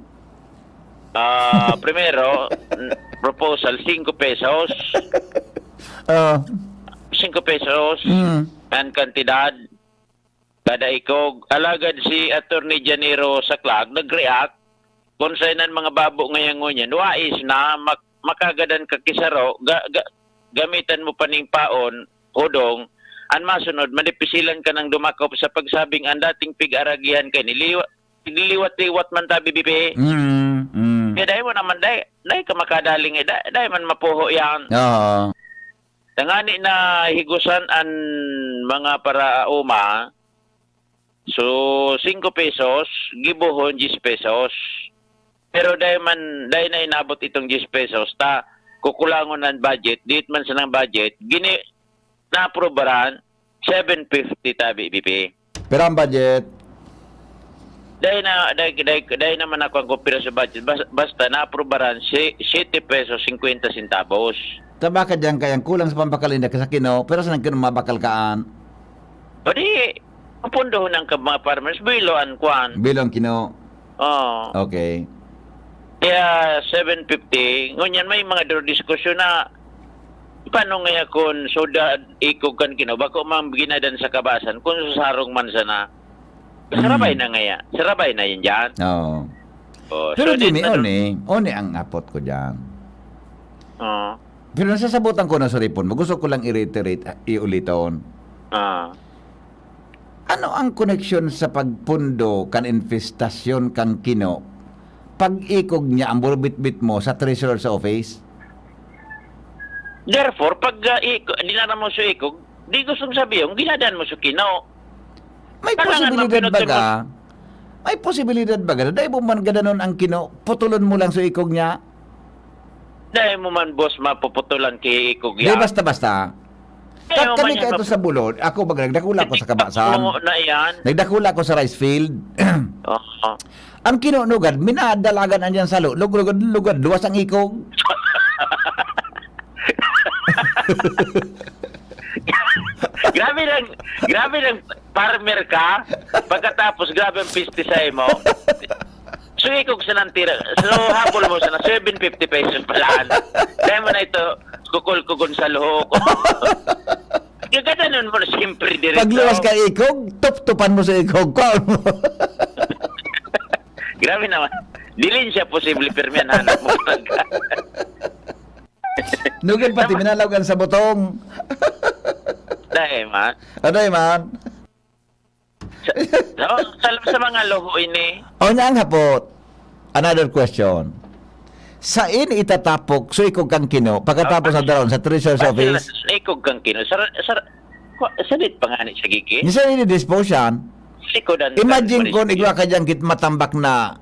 Ah, primero, n-, proposal, singko pesos. Oh. Singko pesos Mm. an kantidad kada ikog. Alagad si Attorney Janiro Saclag nag-react, kung sa inan mga babo ngayang ngunyan, wais na mak-, makagadan ka kisaro, ga-, ga-, gamitan mo pa ning paon, hudong, an masunod, madipisilan ka nang dumakop sa pagsabing ang dating pig-aragihan kay niliwa-, niliwat-liwat man ta, B B P. Mm, mm. Kaya dahil mo naman, dahil, dahil ka makadaling, eh, dahil, dahil man mapuho yan. Oo. Tangani na higusan an mga paraoma, so, singko pesos, gibohon, diyes pesos. Pero dahil man, dahil na inabot itong diyes pesos, ta, kukulangon ang budget, diit man sanang budget, gini-, naaprubaran, seven fifty ta, B B P. Pero ang budget? Dahil na, dahil, dahil, dahil naman ako ang kumpira sa budget, bas-, basta naaprubaran, si, siyete pesos, singkwenta centavos. Ta baka diyan kayang kulang sa pampakalinda ka sa kino, pero saan ang kino mabakal kaan? O di, mapundohon ang ka-, mga farmers, bilo ang kwan. Bilo ang kino. Oo. Okay. Kaya seven fifty, ngunyan may mga duro diskusyon na, paano nga kun suda ikog kan kino, bako man ginadan sa kabasan, kung susarong man sana. Sarabay Mm. na ngaya. Sarabay na yun dyan. Oo. Oh, Pero so, Jimmy, then, ano? Oni, oni ang apot ko dyan. Oo. Pero nasasabutan ko na sa ripon mo. Gusto ko lang i-reiterate, ah, iuliton. Ah. Ano ang koneksyon sa pagpundo kan infestasyon kan kino? Pag-ikog niya ang burubitbit mo sa treasurer's office? Therefore, pag, ah, ik-, dinara mo sa ikog, di gustong sabi yung ginadan mo sa kino. May Kailangan posibilidad mapinutol baga? May posibilidad baga na dahil mo man gadanon ang kino, putulon mo lang sa ikog niya? Dahil mo man, boss, mapuputulan kay ikog Di yan. Basta-basta. Dahil mo Kami man yan ka ito map- sa bulod, ako baga nagdakula ko sa kabasan. Mo na yan. Nagdakula ko sa rice field. Oo. Ang kinunugad, minadalagan andyan sa lu-, lugad, lugad, luwas ang ikog. Grabe lang, grabe lang, farmer ka, pagkatapos grabe ang piste sa imo. So, ikog sa nang tira. So, habol mo sana, seven fifty pesos pala. Dahil mo na ito, kukul-kugon sa luhok. Gagadanon mo na siyempre, diretso. Pagluwas ka ikog, tup-tupan mo sa ikog, kwaon mo. Grabe naman. Dilin siya posible, pirmi an hanap mo talaga. Nugad pati Tama. Minalaw kan sa butong. Dai man. Ano man? Sa, sa, sa, sa mga luho ini. O, niya ang hapot. Another question. Sain itatapok so ikog kang kino pagkatapos na daron sa treasurer's office? Sa ikog kang kino. Sa, sa, kwa- sa dit pa nga ni sa gigi? Ni sa ini dispose yan. Likod ang Imagine kung igwa ka dyan kit matambak na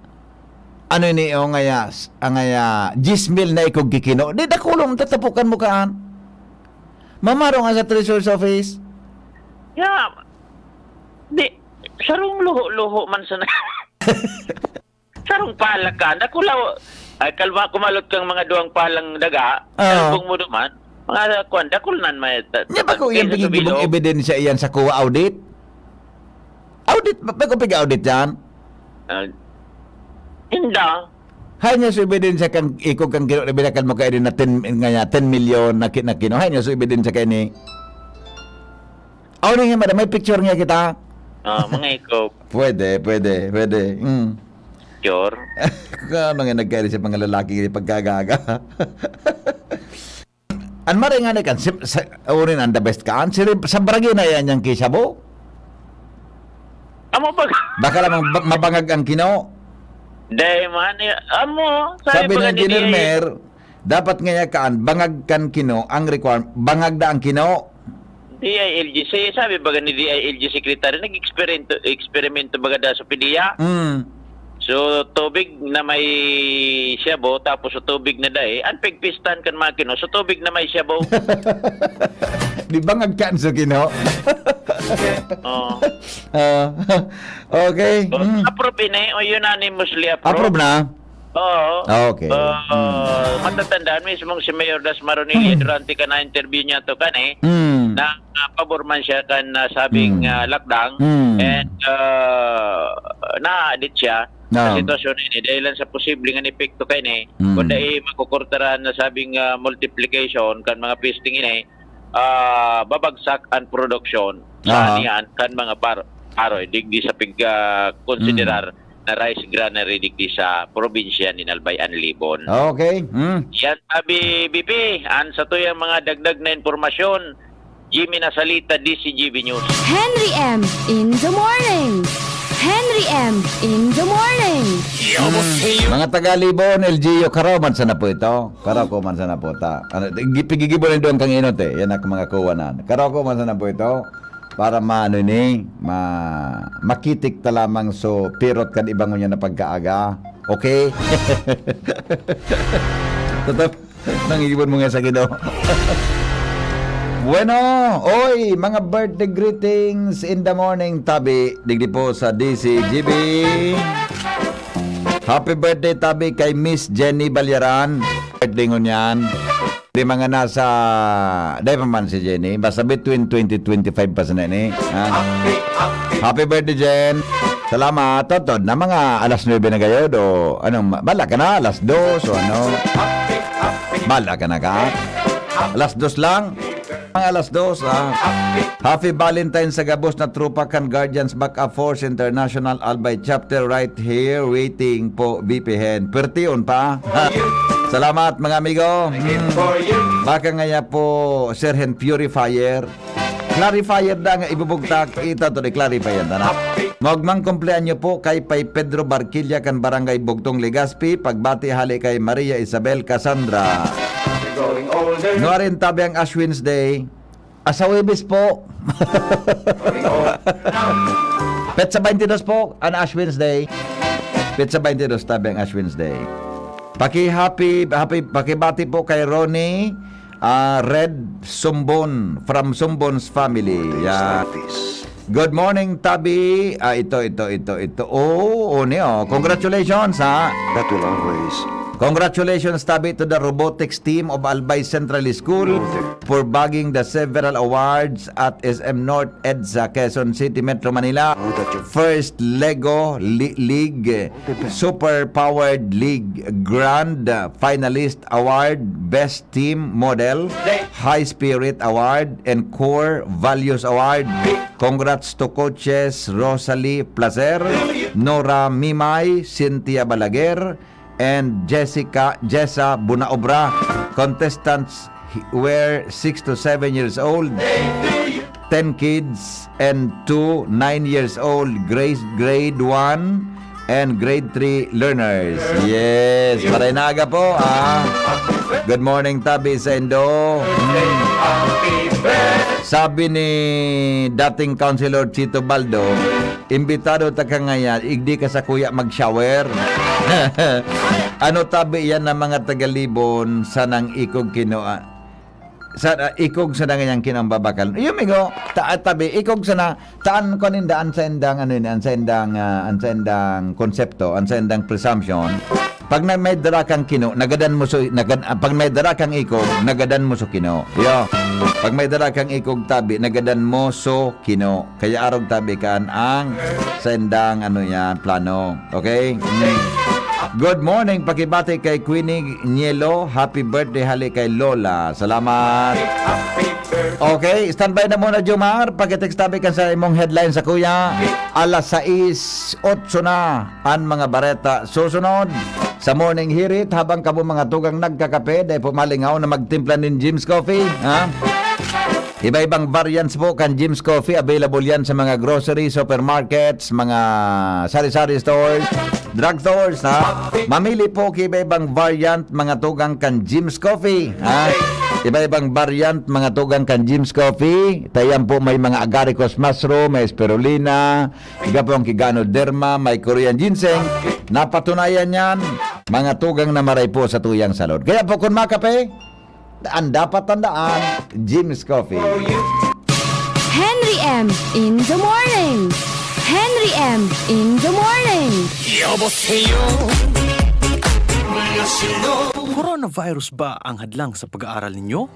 ano ini o ngaya, ang ngaya, diyes mil na ikog kikino. Di dakulong tatapukan mo kaan. Mamaro nga sa treasurer's office. Ya, di, sarong luho-luho man sa na- Sarong pala ka, dakulaw. Ay, kalma, kumalot kang mga duwang palang daga, Oo. Kalbong mo duman. Mga kwan, dakul nan may ta- Niya ba ko iyan kaysa sa pigigibong bilog. Ebidensya iyan sa kuwa audit? Audit, ba, ba ko pig-audit yan? Ah, Inda. Hay niya so ebidensya kang iko kang kino na binakal mo kayo na ten, nga niya, ten milyon na, ki- na kino. Hay niya so ebidensya kayo ni Aw, ni madam, may picture niya kita. Ah, mga ikaw. Pwede, pwede, pwede. Mm. Picture? Ano nga nagkaili sa mga lalaki, pagkagaga? An maray nga ni kan, si, sa, uri na ang the best kaan. Si, sa barangay na yan yung kisabo? Amo pag Baka lamang ba- mabangag ang kino. Dahil man, eh, amo, Sabi sabi ng baga ni engineer, D I, Mer, dapat nga niya kaan, bangag kan kino ang requirement. Bangag na ang kino. D I L G C, sabi baga ni D I L G secretary, nag-eksperimento, eksperimento baga da sa P D E A. Mm. So, tubig na may siyabo, tapos sa tubig na dai, ang pigpistahan kan mga kino, sa tubig na may siyabo. Di ba ngagkaan sa kino? Oo. Ah, okay. So, Mm. approve ini, o unanimously approve. Approve na? Oo. Ah, okay. Ah, Mm. matatandaan mismong si Mayor Das Maronilla Mm. durante ka na-interview niya to kan eh, Mm. na, ah, pabor man siya kan, ah, sabing, Mm. ah, lockdown. Mm. And, ah, naadit siya sa No. sitwasyon na ini dahil lang sa posible nga epekto kaini, Mm. kung dai makukurtarahan na sabing, ah, multiplication kan mga pesting ini, ah, babagsak ang produksyon sa Aha. niyan kan mga bar-, aroy, digdi sa pig-, ah, konsiderar Mm. na rice granary digdi sa probinsya nin Albay, Anlibon. Okay. Mm. Yan, sabi, B P, an satuyang mga dagdag na impormasyon, Jimmy Nasalita, D C G B News. Henry M in the morning. Henry M in the morning. Mga taga-Libon, L G U, karaw man sana po ito. Karaw ko man sana po ta. Ano, gi- pigigibo na doon kang inot eh. Yan ang mga kuwanan. Karaw ko man sana po ito. Para maano ni, ma, makitik ta lamang so pirot kan iba ngunyan na pagkaaga. Okay? Totoo. Nangigibon mo nga sa Ginoo. Bueno, oy, mga birthday greetings in the morning, tabi. Digdi po sa D C G B. Happy birthday, tabi, kay Miss Jenny Balyaran. Birthday ngunyan. Di mga nasa, dai pa man si Jenny. Basta between twenty twenty-five pa sana ni. Ha? Happy birthday, Jen. Salamat. Totod na mga alas nuebe na gayod o anong, ma- bala ka na, alas dos o ano. Bala ka na ka. Alas dos lang. Mga alas dos, ah. Happy Valentine sa gabos na tropa kan Guardians Backup Force International Albay Chapter right here waiting po, B P Hen. Pertiyon pa. Salamat, mga amigo. Hmm. Baka ngaya po, Sir Hen Purifier. Clarifier na nga ibubugtak. Ito to, di clarifier na na. Magmang kumpleanyo po kay Pay Pedro Barquilla kan Barangay Bugtong, Legazpi. Pagbati hali kay Maria Isabel Cassandra. Nuarin tabi ang Ash Wednesday. Asa Webes po. Petsa twenty-dos po, ang Ash Wednesday. Petsa twenty-dos tabi ang Ash Wednesday. Paki-happy, happy, pakibati po kay Ronnie, ah, Red Sumbon, from Sumbon's family. Yeah. Good morning, Tabi. Ah, ito, ito, ito, ito. Oh, oh, ni, oh. Congratulations, ha? That will always. Congratulations, Tabi, to the robotics team of Albay Central School for bagging the several awards at S M North EDSA, Quezon City, Metro Manila. First Lego Li- League, Super Powered League Grand Finalist Award, Best Team Model, High Spirit Award, and Core Values Award. Congrats to coaches Rosalie Placer, Nora Mimay, Cynthia Balaguer, and Jessica, Jessa Bunaobra. Contestants were six to seven years old, ten kids, and two nine years old, grade, grade one and grade three learners. Yes, maray na aga po, ah. Good morning, tabi sa Indo. Hmm. Sabi ni dating Councilor Chito Baldo, "Imbitado ta ka ngayan, igdi ka sa kuya mag-shower." Ano tabi yan ng mga tagalibon sa nang ikog kino-, ah, sa, ah, ikog sa nangayang kinambabakal. Yung migo, ta-, tabi, ikog sa na, taan ko ninda, an sa indang, ano yun, an sa indang, ah, an sa indang konsepto, an sa indang presumption. Pag na, may dara kang kino, nagadan mo so, nagad-, ah, pag may dara kang ikog, nagadan mo so kino. Yo. Pag may dara kang ikog tabi, nagadan mo so kino. Kaya arog tabi kaan ang sa indang, ano yan, plano. Okay? Mm. Good morning, pakibati kay Queenie Nielo. Happy birthday hali kay Lola. Salamat. Okay, standby na muna, Jomar. Pakitext tabi kan sa imong headline sa kuya. Alas sais, otso na an mga bareta susunod. Sa Morning Hirit, habang kamo mga tugang nagkakape, dai po malingaw na magtimpla nin Jim's Coffee, ha? Iba-ibang variants po kan Jim's Coffee, available yan sa mga grocery, supermarkets, mga sari-sari stores, drugstores, ha? Mamili po ki iba-ibang variant, mga tugang kan Jim's Coffee, ha? Iba-ibang variant, mga tugang kan Jim's Coffee. Tayan po may mga agaricus mushroom, may spirulina, iga po ang Ganoderma, may Korean ginseng. Napatunayan yan, mga tugang na maray po sa tuyang salud. Kaya po, kung makape, ang dapat tandaan, Jim's Coffee. Henry M in the morning. Henry M in the morning. 여보세요. 안녕하세요. Coronavirus ba ang hadlang sa pag-aaral ninyo?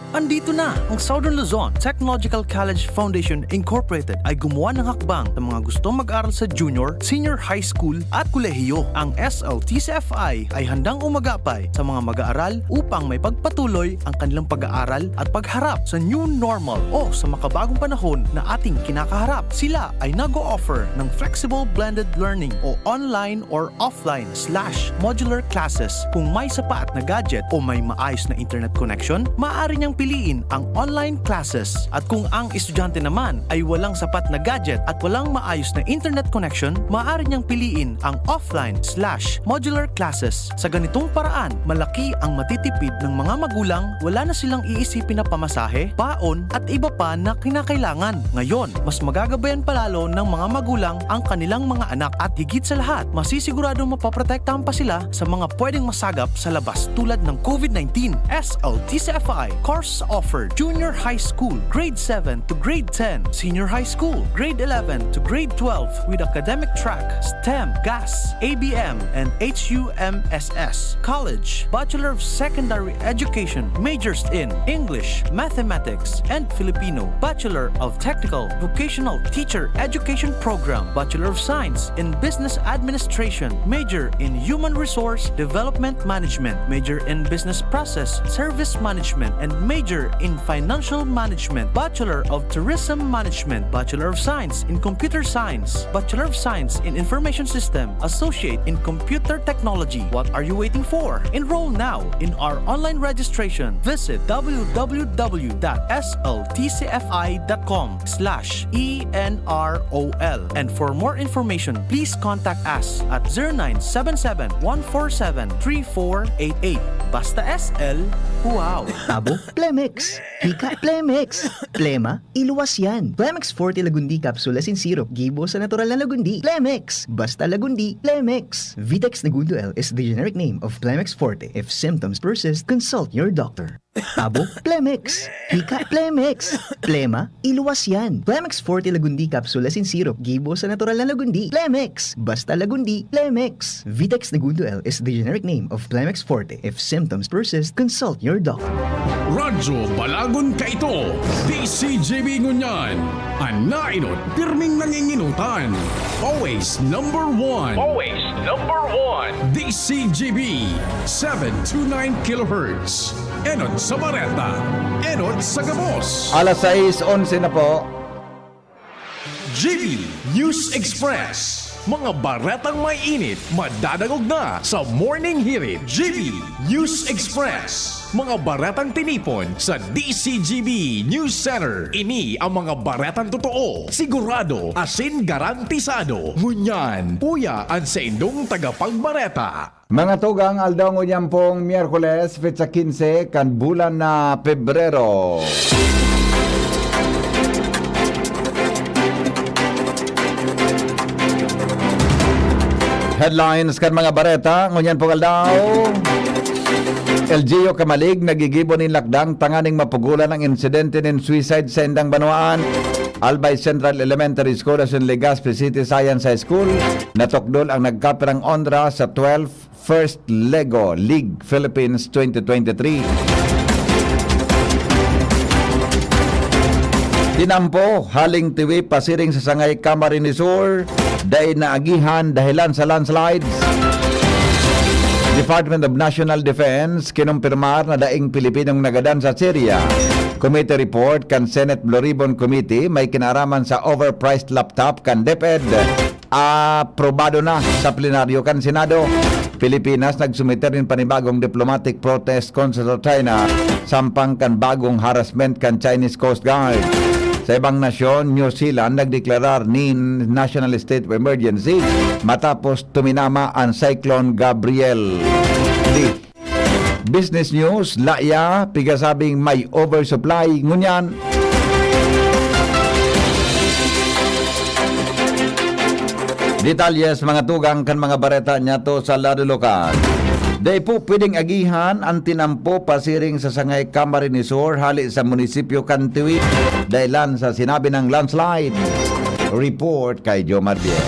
Andito na ang Southern Luzon Technological College Foundation Incorporated ay gumawa ng hakbang sa mga gustong mag-aral sa junior, senior high school at kolehiyo. Ang S L T C F I ay handang umagapay sa mga mag-aaral upang may pagpatuloy ang kanilang pag-aaral at pagharap sa new normal o sa makabagong panahon na ating kinakaharap. Sila ay nag-o-offer ng flexible blended learning o online or offline slash modular classes. Kung may sapat na gadget o may maayos na internet connection, maaari niyang piliin ang online classes. At kung ang estudyante naman ay walang sapat na gadget at walang maayos na internet connection, maaari niyang piliin ang offline slash modular classes. Sa ganitong paraan, malaki ang matitipid ng mga magulang, wala na silang iisipin na pamasahe, baon, at iba pa na kinakailangan. Ngayon, mas magagabayan palalo ng mga magulang ang kanilang mga anak at higit sa lahat, masisiguradong mapoprotektahan pa sila sa mga pwedeng masagap sa labas tulad ng COVID nineteen. S L T C F I course offered: Junior High School, Grade seven to Grade ten, Senior High School, Grade eleven to Grade twelve, with academic track STEM, GAS, A B M, and H U M S S. College, Bachelor of Secondary Education, majors in English, Mathematics, and Filipino, Bachelor of Technical Vocational Teacher Education Program, Bachelor of Science in Business Administration, major in Human Resource Development Management, major in Business Process Service Management, and major in Financial Management, Bachelor of Tourism Management, Bachelor of Science in Computer Science, Bachelor of Science in Information System, Associate in Computer Technology. What are you waiting for? Enroll now in our online registration. Visit w w w dot s l t c f i dot com slash e n r o l. And for more information, please contact us at zero nine seven seven, one four seven, three four eight eight. Basta S L, wow! Abo, Plemex. Hika, Plemex. Plema, iluwas yan. Plemex Forte Lagundi Capsule Asin Syrup, gibo sa natural na Lagundi. Plemex! Basta Lagundi, Plemex! Vitex Negundo L is the generic name of Plemex Forte. If symptoms persist, consult your doctor. Abo, Plemex. Hika, Plemex. Plema, iluwas yan. Plemex Forte Lagundi Capsule Asin Syrup, gibo sa natural na Lagundi. Plemex! Basta Lagundi, Plemex! Vitex Negundo L is the generic name of Plemex Forte. If symptoms persist, consult your doctor. Radyo Balagon Kaito, D C G B Ngunyan. An nainot, pirming nanginginutan. Always number one. Always number one. D C G B, seven two nine kilohertz. Enot sa bareta, enot sa gabos. Alas sais onse na po. G B News Express. Mga baretang may init, madadangog na sa Morning Hirit, G B News Express. Mga baretang tinipon sa D C G B News Center. Ini ang mga baretang totoo, sigurado, asin garantisado. Ngunyan, uya an saindong tagapagbareta. Mga tugang, aldaw ngunyan pong Miyerkules, petsa quince kan bulan na Pebrero. Headlines kan mga bareta ngunyan pong aldaw. L G U Camalig nagigibo nin lakdang tanganing mapugolan ang insidente nin suicide sa indang banwaan. Albay Central Elementary School asin Legazpi City Science High School natukdol ang nagkapirang onra sa twelfth First Lego League Philippines twenty twenty-three. Tinampo, haling Tiwi pasiring sa sangay Camarines Sur, dai naagihan dahelan sa landslides. Department of National Defense, kinumpirmar na daing Pilipinong nagadan sa Syria. Committee report kan Senate Blue Ribbon Committee may kinaraman sa overpriced laptop kan DepEd. Aprobado na sa plenaryo kan Senado. Pilipinas nagsumiter nin panibagong diplomatic protest kontra sa China, sampang kan bagong harassment kan Chinese Coast Guard. Sa ibang nasyon, New Zealand nagdeklarar nin national state of emergency matapos tuminama an Cyclone Gabrielle. Di Business News, Laya, pigasabing may oversupply ngunyan. Detalye sa mga tugang kan mga bareta niyato sa lado lokal. Dai po pwedeng agihan an tinampo pasiring sa sangay Camarines Sur hali sa munisipyo kan Tiwi, dahilan sa sinabi ng landslide. Report kay Jomar Bien.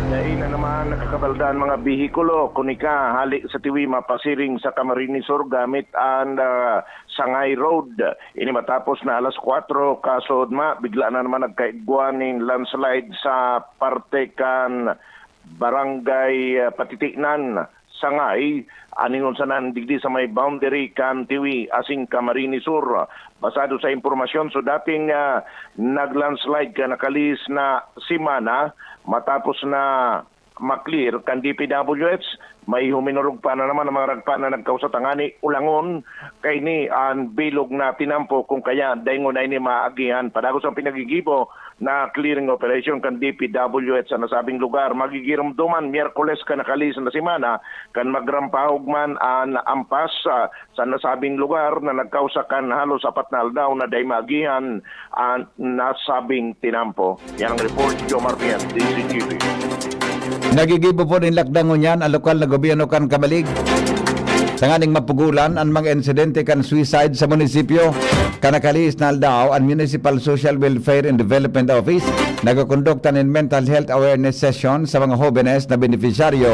Dai na naman nakakabalda an mga behikulo, kun ika hali sa Tiwi mapasiring sa Camarines Sur gamit an, ah, Sangay Road. Ini matapos na alas kwatro kasudma, bigla na naman nagkaigwa nin landslide sa parte kan Barangay, ah, Patitinan, Sangay, aningon sana digdi sa may boundary kan Tiwi asin Camarines Sur. Basado sa impormasyon, so dating, ah, nag-landslide kan nakalihis na semana, matapos na ma-clear kan D P W H, may huminorog pa na naman ang mga ragpa na nagkausa tangani ulangon kaini an bilog na tinampo, kung kaya daingon na ini maagihan. Padagos ang pinagigibo na clearing operation kan D P W H sa nasabing lugar. Magigiromdoman Miyerkules kan nakalihis na semana kan magrampahog man an ampas, ah, sa nasabing lugar na nagkausa kan halos apat na aldaw na dai maagihan an nasabing tinampo. Yan ang report, Jomar Pian, D Z G B. Nagigibo po nin lakdang ngunyan ang lokal na gobyerno kan Camalig tanganing mapugolan an mga insidente kan suicide sa munisipyo. Kan nakalihis na aldaw, an Municipal Social Welfare and Development Office nagkokondukta nin mental health awareness session sa mga hobenes na benepisyaryo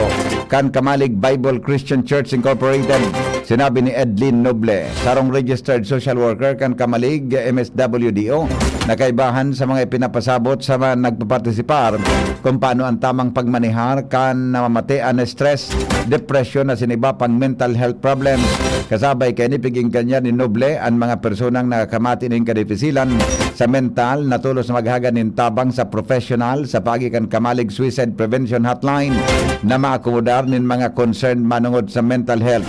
kan Camalig Bible Christian Church Incorporated. Sinabi ni Edlin Noble, sarong registered social worker kan Camalig M S W D O, na kaibahan sa mga ipinapasabot sa mga nagpapartisipar kung paano ang tamang pagmanehar kan namamatean na stress, depresyon asin iba pang mental health problems. Kasabay kaini, pig-inganyar ni Noble an mga personang nakakamati nin kadipisilan sa mental na tolos na maghagad nin tabang sa professional sa paagi kan Camalig Suicide Prevention Hotline na maakomodar nin mga concerned manongod sa mental health.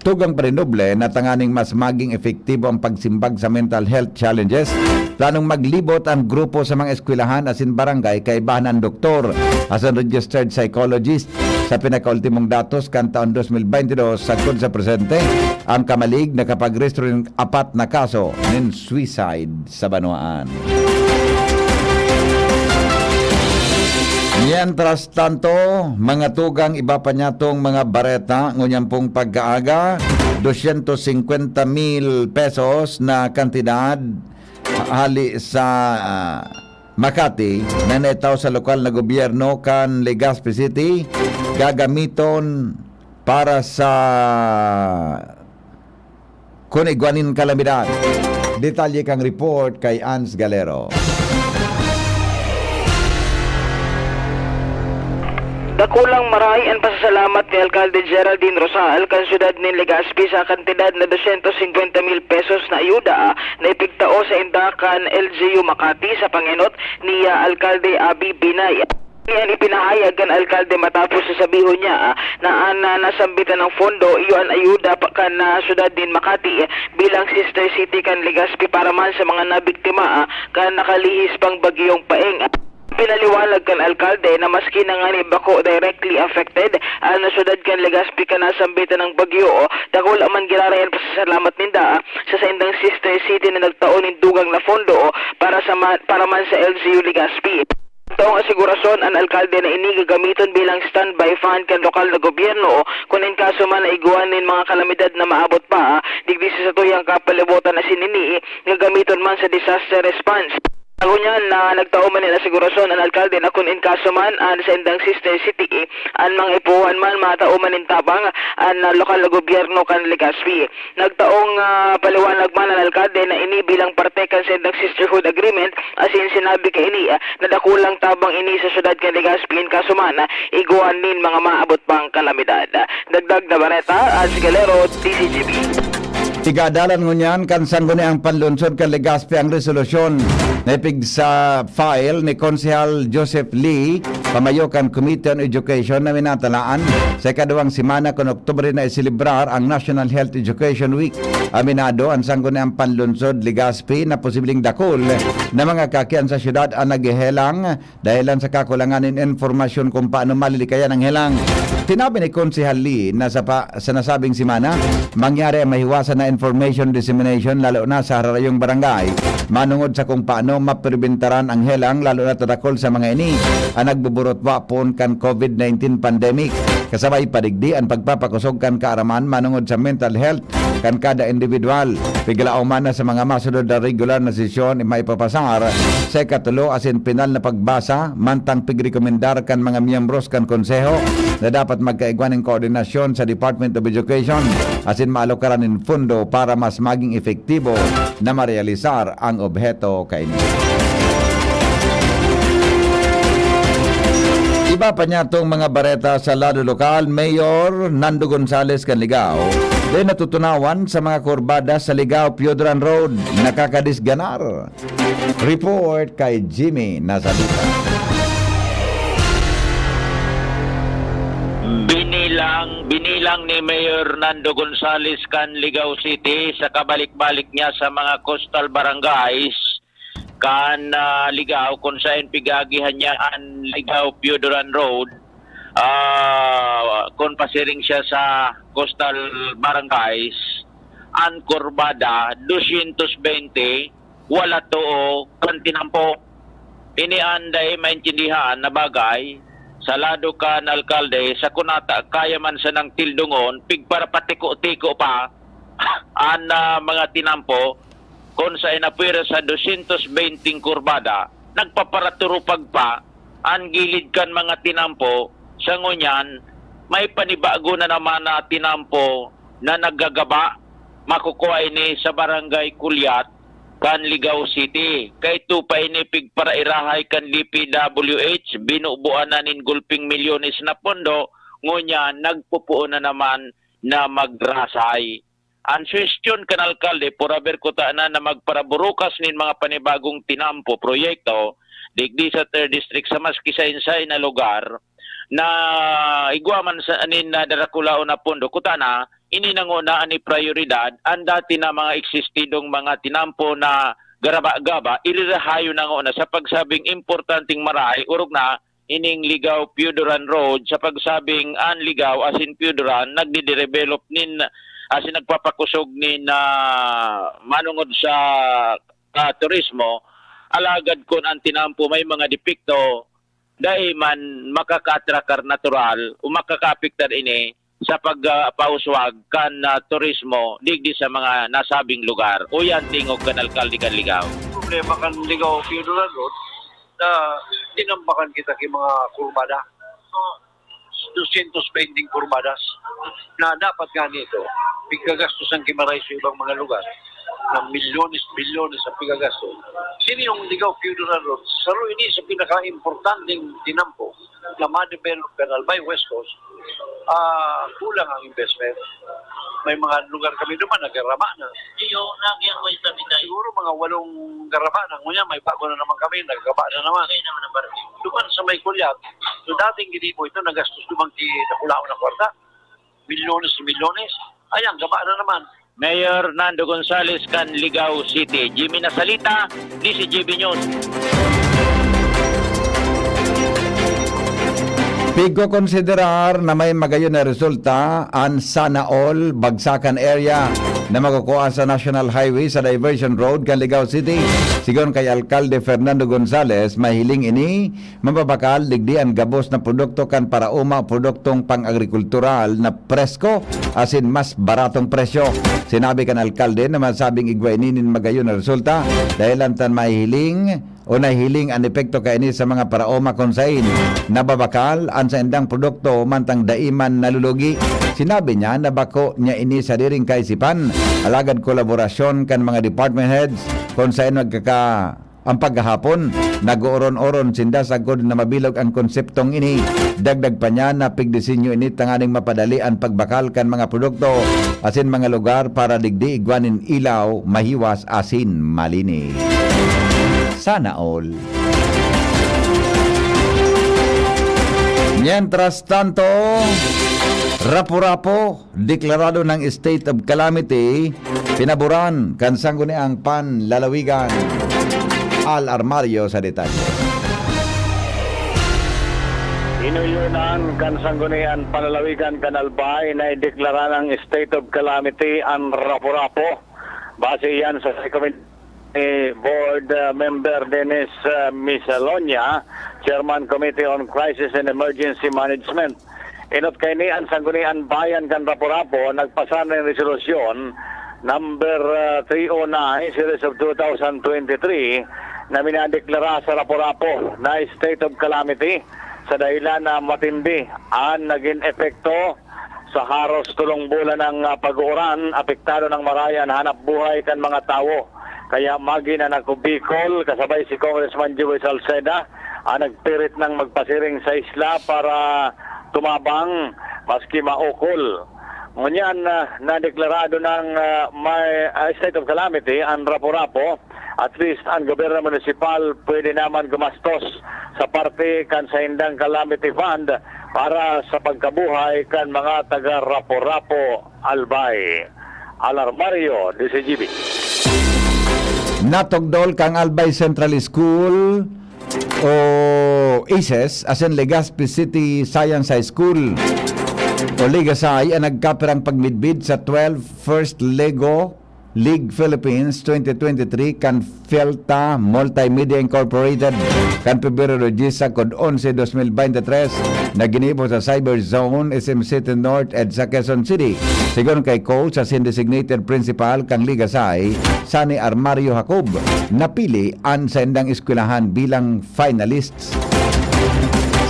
Tugang pa ni Noble na tanganing mas maging epektibo ang pagsimbag sa mental health challenges, planong maglibot ang grupo sa mga eskwelahan asin barangay kaibahan an doktor asin registered psychologist. Sa pinakaultimong datos kan taon dos mil baynte dos, sagkod sa presente, ang Camalig nakapagrehistro nin apat na kaso nin suicide sa banwaan. Mientras tanto, mga tugang, iba pa niyatong mga bareta, ngunyan pong pagkaaga, dosyentos singkwenta mil pesos na kantidad hali sa, ah, Makati na naitao sa lokal na gobyerno kan Legazpi City gagamiton para sa kun igwa nin kalamidad. Detalye kan report kay Ans Galero. Dakulang marahay an pasasalamat ni Alkalde Geraldine Rosal kan syudad nin Legazpi sa kantidad na dosyentos singkwenta mil pesos na ayuda na ipigtao sainda kan L G U Makati sa pangenot ni, ah, Alkalde Abi Binay. Ini an ipinahayag kan alkalde matapos na sabihon niya, ah, na an, ah, nasambitan na pondo iyo an ayuda pa kan, ah, syudad nin Makati, eh, bilang sister city kan Legazpi para man sa mga nabiktima, ah, kan nakalihis pang Bagyong Paeng. Pinaliwanag kan alkalde na maski na ngani bako directly affected an syudad kan Legazpi kan nasambitan nin bagyo, dakula man giraray an pasasalamat ninda sa saindang sister city na nagtao nin dugang na pondo para sa ma-, para man sa L G U Legazpi. Taong asigurasyon an alkalde na ini gagamiton bilang standby fund kan lokal na gobyerno kun in kaso man na igwa nin mga kalamidad na maabot pa digdi sa satuyang kapalibutan asin ini gagamiton man sa disaster response. Ngunyan na nagtao man nin asigurasyon an alkalde na kun in kaso man an saindang sister city, an mga ipuhan man matao man nin tabang an, ah, lokal na gobyerno kan Legazpi. Nagtaong, ah, paliwanag man an alkalde na ini bilang parte kan saindang sisterhood agreement, asin sinabi kaini, ah, na dakulang tabang ini sa syudad kan Legazpi in kaso man, ah, igwa nin mga maabot pang kalamidad. Dagdag na bareta, Hans Galero, D C G B. Igadalan ngunyan kan Sangguniang Panlunsod kan Legazpi ang resolusyon na ipig sa file ni Konsehal Joseph Lee, pamayo kan Committee on Education, na minatalaan sa ikaduwang semana kan Oktubre na iselebrar ang National Health Education Week. Aminado an Sangguniang Panlunsod Legazpi na posibleng dakul na mga kakian sa syudad an naghehelang dahilan sa kakulangan nin impormasyon kung paano malilikayan ang helang. Sinabi ni Konsehal Lee na sa pa-, sa nasabing semana, mangyari ang mahiwasan na information dissemination, lalo na sa hararayong barangay, manongod sa kung paano maperbentaran ang helang, lalo na ta dakul sa mga ini ang nagbuburutwa poon kan COVID nineteen pandemic. Kasabay pa digdi an pagpapakosog kan kaaraman manongod sa mental health kan kada individual. Piglaom man na sa mga masunod na regular na sesyon maipapasar sa ikatulo asin pinal na pagbasa, mantang pigrekomendar kan mga miyembros kan Konseho na dapat magkaigwa nin koordinasyon sa Department of Education asin maalokaran nin pondo para mas maging epektibo na marealisar ang obheto kaini. Iba pa niya tong mga bareta sa lado lokal, Mayor Nando Gonzales kan Ligao, dai natutunawan sa mga kurbada sa Ligao Pioduran Road, nakakadisganar. Report kay Jimmy Nazarita. Binilang, binilang ni Mayor Nando Gonzales kan Ligao City sa kabalik-balik niya sa mga coastal barangays kan, ah, Ligao, kung saen pig-aagihan niya an Ligao Pioduran Road, ah, kung pasiring siya sa coastal barangays, an kurbada, dosyentos bente, wala too kan tinampo. Ini an dai maintindihan na bagay sa lado kan alkalde, sa kunata kaya man sanang tildongon, pigparapatiko-tiko pa an, ah, mga tinampo, kun saen na pwera sa dosyentos benteng kurbada, nagpaparaturupag pa an gilid kan mga tinampo. Sa ngunyan, may panibago na naman na tinampo na naggagaba. Makukua ini sa Barangay Kulyat kan Ligao City. Kaidto pa ini pigparairahay kan D P W H, binubuan na nin gulping milyones na pondo, ngunyan nagpupuon na naman na magrasay. An suhestyon kan alkalde, pura berkuta na na magparaburukas nin mga panibagong tinampo proyekto digdi sa third district sa maski saen-saen na lugar na igwa man sa nin, ah, darakulaon na pondo. Kuta na, ini na nguna an iprayoridad, an dati na mga eksistidong mga tinampo na garaba-gaba, irirahayo na nguna sa pagsabing importanteng marahay, orog na ining Ligao Pioduran Road, sa pagsabing an Ligao asin Pioduran nagdiderevelop nin, asin nagpapakosog nin, ah, manongod sa, ah, turismo. Alagad kun an tinampo may mga depekto, dai man makakaatrakar natural o makakaapektar ini sa pag, ah, pauswag kan, ah, turismo digdi sa mga nasabing lugar. Uya an tingog kan alkalde kan Ligao. Problema kan Ligao Pioduran Road na tinambakan kita ki mga kurbada. So, dosyentos benteng kurbadas na dapat nga nito, piggagastos ang kimaray sa ibang mga lugar na milyones, bilyones ang piggagastos. Sini yung Ligao Pioduran Road, saro ini sa pinaka-importanteng tinampo na ma-develop kan Albay West Coast, ah, kulang ang investment. May mga lugar kami duman, nagarama na. Iyo, nagyan ko yung tabi tayo. Siguro mga walong garama na. Ngunyan, may bago na naman kami, naggaba na naman. Okay naman ang barangay. Duman sa may Kulyat, so dating ginibo ito, nagastos duman ki dakulaon na kwarta. Milyones, milyones. Ayan, gaba na naman. Mayor Nando Gonzales kan Ligao City. Jimmy Nasalita, D C G B News. Pigkokonsiderar na may magayon na resulta an Sana All Bagsakan Area na magkukua sa National Highway sa Diversion Road kan Ligao City. Sigon kay Alkalde Fernando Gonzales, mahiling ini mababakal digdi an gabos na produkto kan paraoma o produktong pang-agrikultural na presko asin mas baratong presyo. Sinabi kan alkalde na masabing igwa ini nin magayon na resulta dahelan ta mahihiling o nahihiling an epekto kaini sa mga paraoma kun saen nababakal an saindang produkto mantang dai man nalulugi. Sinabi niya na bako niya ini sadiring kaisipan, alagad kolaborasyon kan mga department heads kun saen magkaka- Ang paghahapon, nag-ooron-oron sinda sagkod na mabilog ang konseptong ini. Dagdag pa niya na pigdisenyo ini tanganing mapadali an pagbakal kan mga produkto asin mga lugar para digdi igwa nin ilaw, mahiwas asin malinis. Sana all. Mientras tanto, Rapu-Rapu, deklarado ng state of calamity, pinaboran kan Sangguniang Panlalawigan. Al Armario sa detalye. Inuyonan kan Sangguniang Panlalawigan kan Albay na ideklara ng state of calamity an Rapu-Rapu. Base iyan sa recommend ni Board, uh, Member Dennis, uh, Misalonia, Chairman Committee on Crisis and Emergency Management. Enot kaini, an Sangguniang Bayan kan Rapu-Rapu nagpasa nin resolusyon number, ah, three oh nine series of two thousand twenty-three na minadeklara sa Rapu-Rapu na state of calamity sa dahilan na matindi an nagin epekto sa haros tolong bulan ng, ah, pag-uuran. Apektado ng marhay an hanap buhay kan mga tawo. Kaya magin an Ako Bicol kasabay si Congressman Joey Salceda ang nagpirit nang magpasiring sa isla para tumabang maski maukol. Ngunyan, ah, nadeklarado ng, ah, may, ah, state of calamity ang Rapu-Rapu. At least ang gobyerno munisipal pwede naman gumastos sa parte kan saindang calamity fund para sa pagkabuhay kan mga taga Rapu-Rapu, Albay. Alarmario, D C G B. Natugdol kang Albay Central School o ACES asin Legazpi City Science High School o Legasay an nagkapirang pagmidbid sa twelve First Lego League Philippines twenty twenty-three kan Felta Multimedia Incorporated kan Pebrero dyes sagkod onse, dos mil bente tres na ginibo sa Cyber Zone, S M City North, EDSA, Quezon City. Sigon kay Coach asin Designated Principal kan Legasay, Sani Armario Jacob, napili an saindang eskwelahan bilang finalists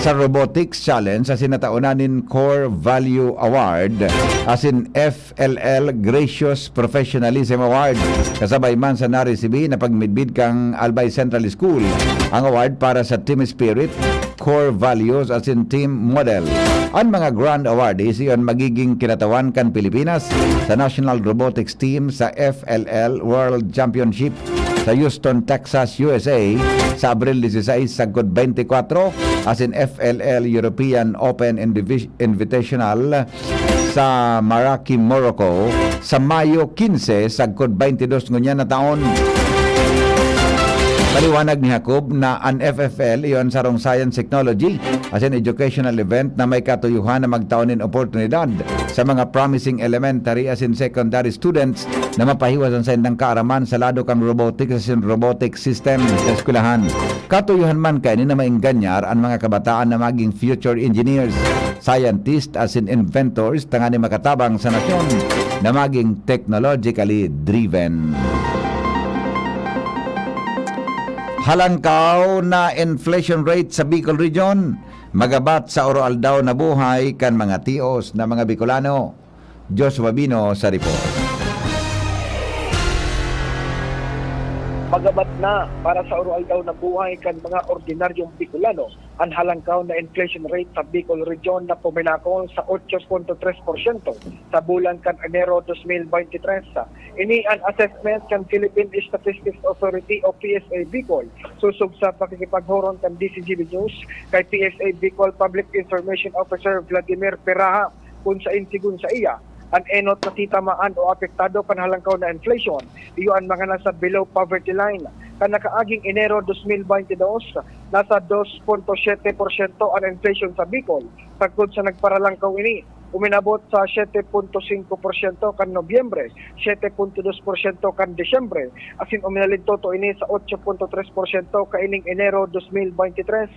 sa Robotics Challenge asin nataonan nin Core Value Award asin F L L Gracious Professionalism Award. Kasabay man sa naresibi na pagmidbid kan Albay Central School ang award para sa Team Spirit, Core Values asin Team Model. An mga Grand Awardees iyon magiging kinatawan kan Pilipinas sa National Robotics Team sa F L L World Championship sa Houston, Texas, U S A, sa Abril dieciséis sagkod bente kwatro, asin F L L European Open Indivi-, Invitational sa Marrakech, Morocco, sa Mayo quince sagkod bente dos ngunyan na taon. Paliwanag ni Jacob na an F F L iyo an sarong science, technology, asin educational event na may katuyohan na magtao nin oportunidad sa mga promising elementary asin secondary students na mapahiwas an saindang kaaraman sa lado kan robotics asin robotic system sa eskwelahan. Katuyohan man kaini na maenganyar an mga kabataan na maging future engineers, scientists asin inventors tanganing makatabang sa nasyon na maging technologically driven. Halangkaw na inflation rate sa Bicol Region, magabat sa oroaldaw na buhay kan mga tios na mga Bicolano. Joshua Bino sa report. Magabat na para sa oroaldaw na buhay kan mga ordinaryong Bicolano An halangkaw na inflation rate sa Bicol Region na puminakol sa otso punto tres porsyento sa bulan kan Enero dos mil bente tres. Ini an assessment kan Philippine Statistics Authority o P S A Bicol, sosog sa pakikipaghuron kan D Z G B News kay P S A Bicol Public Information Officer Vladimir Peraha, kun sain, sigon saiya, an enot na sitamaan o apektado kan halangkaw na inflation, iyo an mga nasa below poverty line. Kan nakaaging Enero dos mil bente dos, nasa dos punto siyete porsyento an inflation sa Bicol, sagkod sa nagparalangkaw ini, uminabot sa siyete punto singko porsyento kan Nobyembre, siyete punto dos porsyento kan Disyembre, asin uminalintoto ini sa otso punto tres porsyento kaining Enero dos mil bente tres.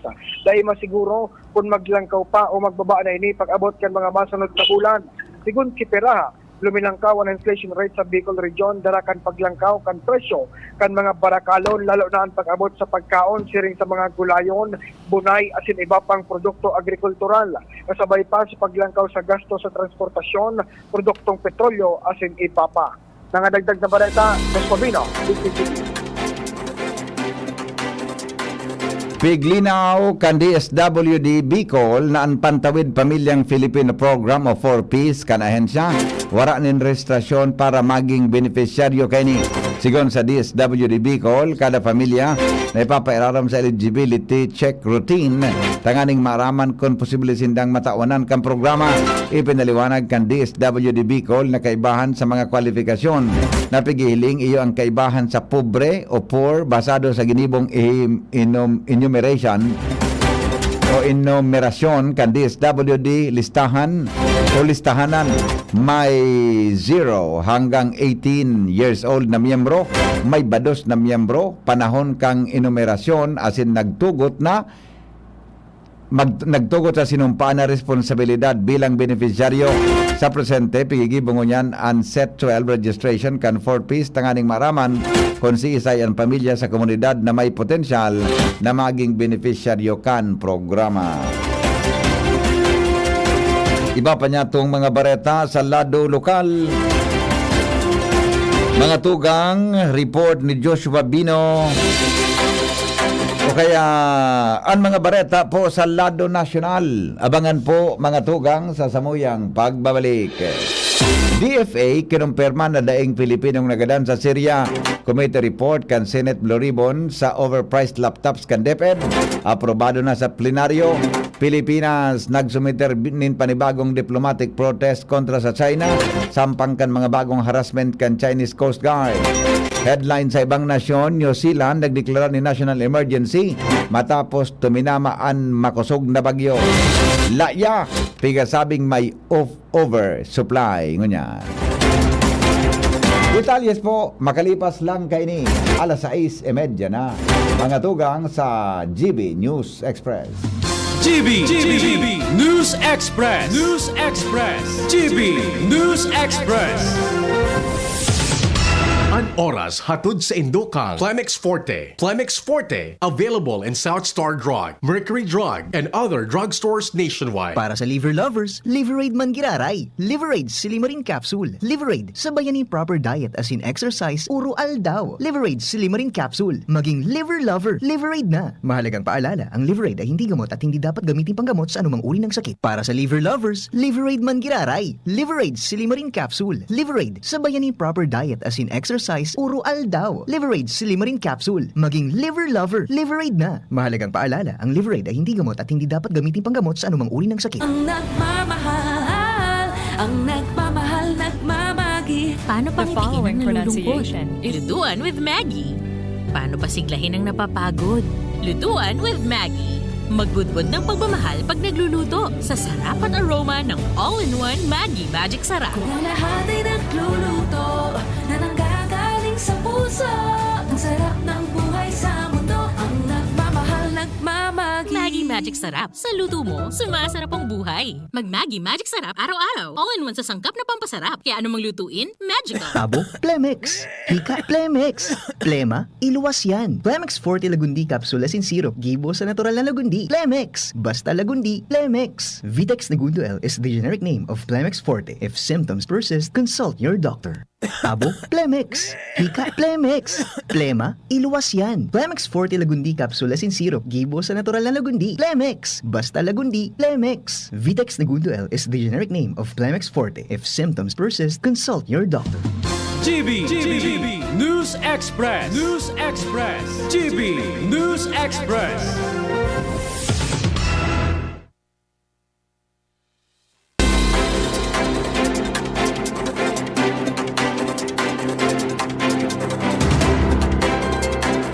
Dai masiguro kun maglangkaw pa o magbaba na ini pag-abot kan mga masunod na bulan. Sigon ki Peraha, luminangkaw an inflation rate sa Bicol Region dara kan paglangkaw kan presyo kan mga barakalon, lalo na an pag-abot sa pagkaon siring sa mga gulayon, bunay asin iba pang produkto agrikultural, kasabay pa sa paglangkaw sa gasto sa transportasyon, produktong petrolyo asin iba pa. Mga dagdag na bareta, Josco Bino, D Z G B. Piglinaw kan D S W D Bicol na an Pantawid Pamilyang Filipino Program o four Ps kan ahensya, wara nin rehistrasyon para maging benepisyaryo kaini. Sigon sa D S W D Bicol, kada pamilya na ipapairarom sa eligibility check routine tanganing maaraman kun posible sindang matawanan kan programa. Ipinaliwanag kan D S W D Bicol na kaibahan sa mga kwalifikasyon na pighihiling iyo ang kaibahan sa pobre o poor basado sa ginibong ihim- inum- enumeration o enumerasyon kan D S W D listahan o listahanan. May zero hanggang eighteen years old na miyembro, may bados na miyembro, panahon kan enumerasyon asin nagtugot na mag-, nagtugot sa sinumpaan na responsabilidad bilang benepisyaryo. Sa presente, pigigibong ngunyan an Set twelve registration kan four Ps tanganing maaraman kun siisay an pamilya sa komunidad na may potensyal na maging benepisyaryo kan programa. Iba pa niya tong mga bareta sa lado lokal. Mga tugang, report ni Joshua Bino. O kaya, ang mga bareta po sa lado nasyonal. Abangan po, mga tugang, sa samuyang pagbabalik. D F A kinumpirma na daing Pilipinong nagadan sa Syria. Committee report kan Senate Blue Ribbon sa overpriced laptops kan DepEd. Aprobado na sa plenaryo. Pilipinas nagsumiter nin panibagong diplomatic protest kontra sa China, sampang kan mga bagong harassment kan Chinese Coast Guard. Headline sa ibang nasyon, New Zealand nagdeklara nin national emergency matapos tuminama an makosog na bagyo. Laya, pigasabing may of oversupply. Ngunyan. Detalyes po, makalipas lang kaini, alas sais y media na. Mga tugang sa G B News Express. G B, G B, News Express. News Express. G B News Express. An oras hatod sa indukan Plemex Forte. Plemex Forte, available in South Star Drug, Mercury Drug, and other drugstores nationwide. Para sa liver lovers, Liverade man giraray. Liverade Silimarin Capsule. Liverade, sabayan nin proper diet asin exercise, uro aldaw. Liverade Silimarin Capsule. Maging liver lover, Liverade na. Mahalagang paalala, ang Liverade ay hindi gamot at hindi dapat gamitin panggamot sa anumang uri ng sakit. Para sa liver lovers, Liverade man giraray. Liverade Silimarin Capsule. Liverade, sabayan nin proper diet asin exercise, uro aldaw. Liverade Silimarin Capsule. Maging liver lover, Liverade na. Mahalagang paalala, ang Liverade ay hindi gamot at hindi dapat gamitin panggamot sa anumang uri ng sakit. Ang nagmamahal, ang nagmamahal, nagmamagi. Paano pang The following itigil ang nalulungkot? Pronunciation is Lutuan with Maggie. Paano pasiglahin ang napapagod? Lutuan with Maggie. Magbudbod ng pagmamahal pag nagluluto sa sarap at aroma ng all-in-one Maggie Magic Sarap. Kung lahat ay nagluluto na nanggagaling sa puso, ang sarap ng buhay sa mundo, ang nagmamahal, nagmamagi. Maggie Magic Sarap. Sa luto mo, sumasarap ang buhay. Mag Maggie Magic Sarap araw-araw. All-in-one sa sangkap na pampasarap. Kaya anumang lutuin, magical. Tabo, Plemex. Hika, Plemex. Plema, iluwas yan. Plemex Forte Lagundi Capsule asin Syrup. Gibo sa natural na lagundi. Plemex. Basta lagundi, Plemex. Vitex Negundo L is the generic name of Plemex Forte. If symptoms persist, consult your doctor. Abo, Plemex. Hika, Plemex. Plema, iluwas yan. Plemex Forte Lagundi Capsule asin Syrup, gibo sa natural na lagundi. Plemex. Basta lagundi, Plemex. Vitex Negundo L is the generic name of Plemex Forte. If symptoms persist, consult your doctor. G B, G B, News Express, News Express, G B News Express.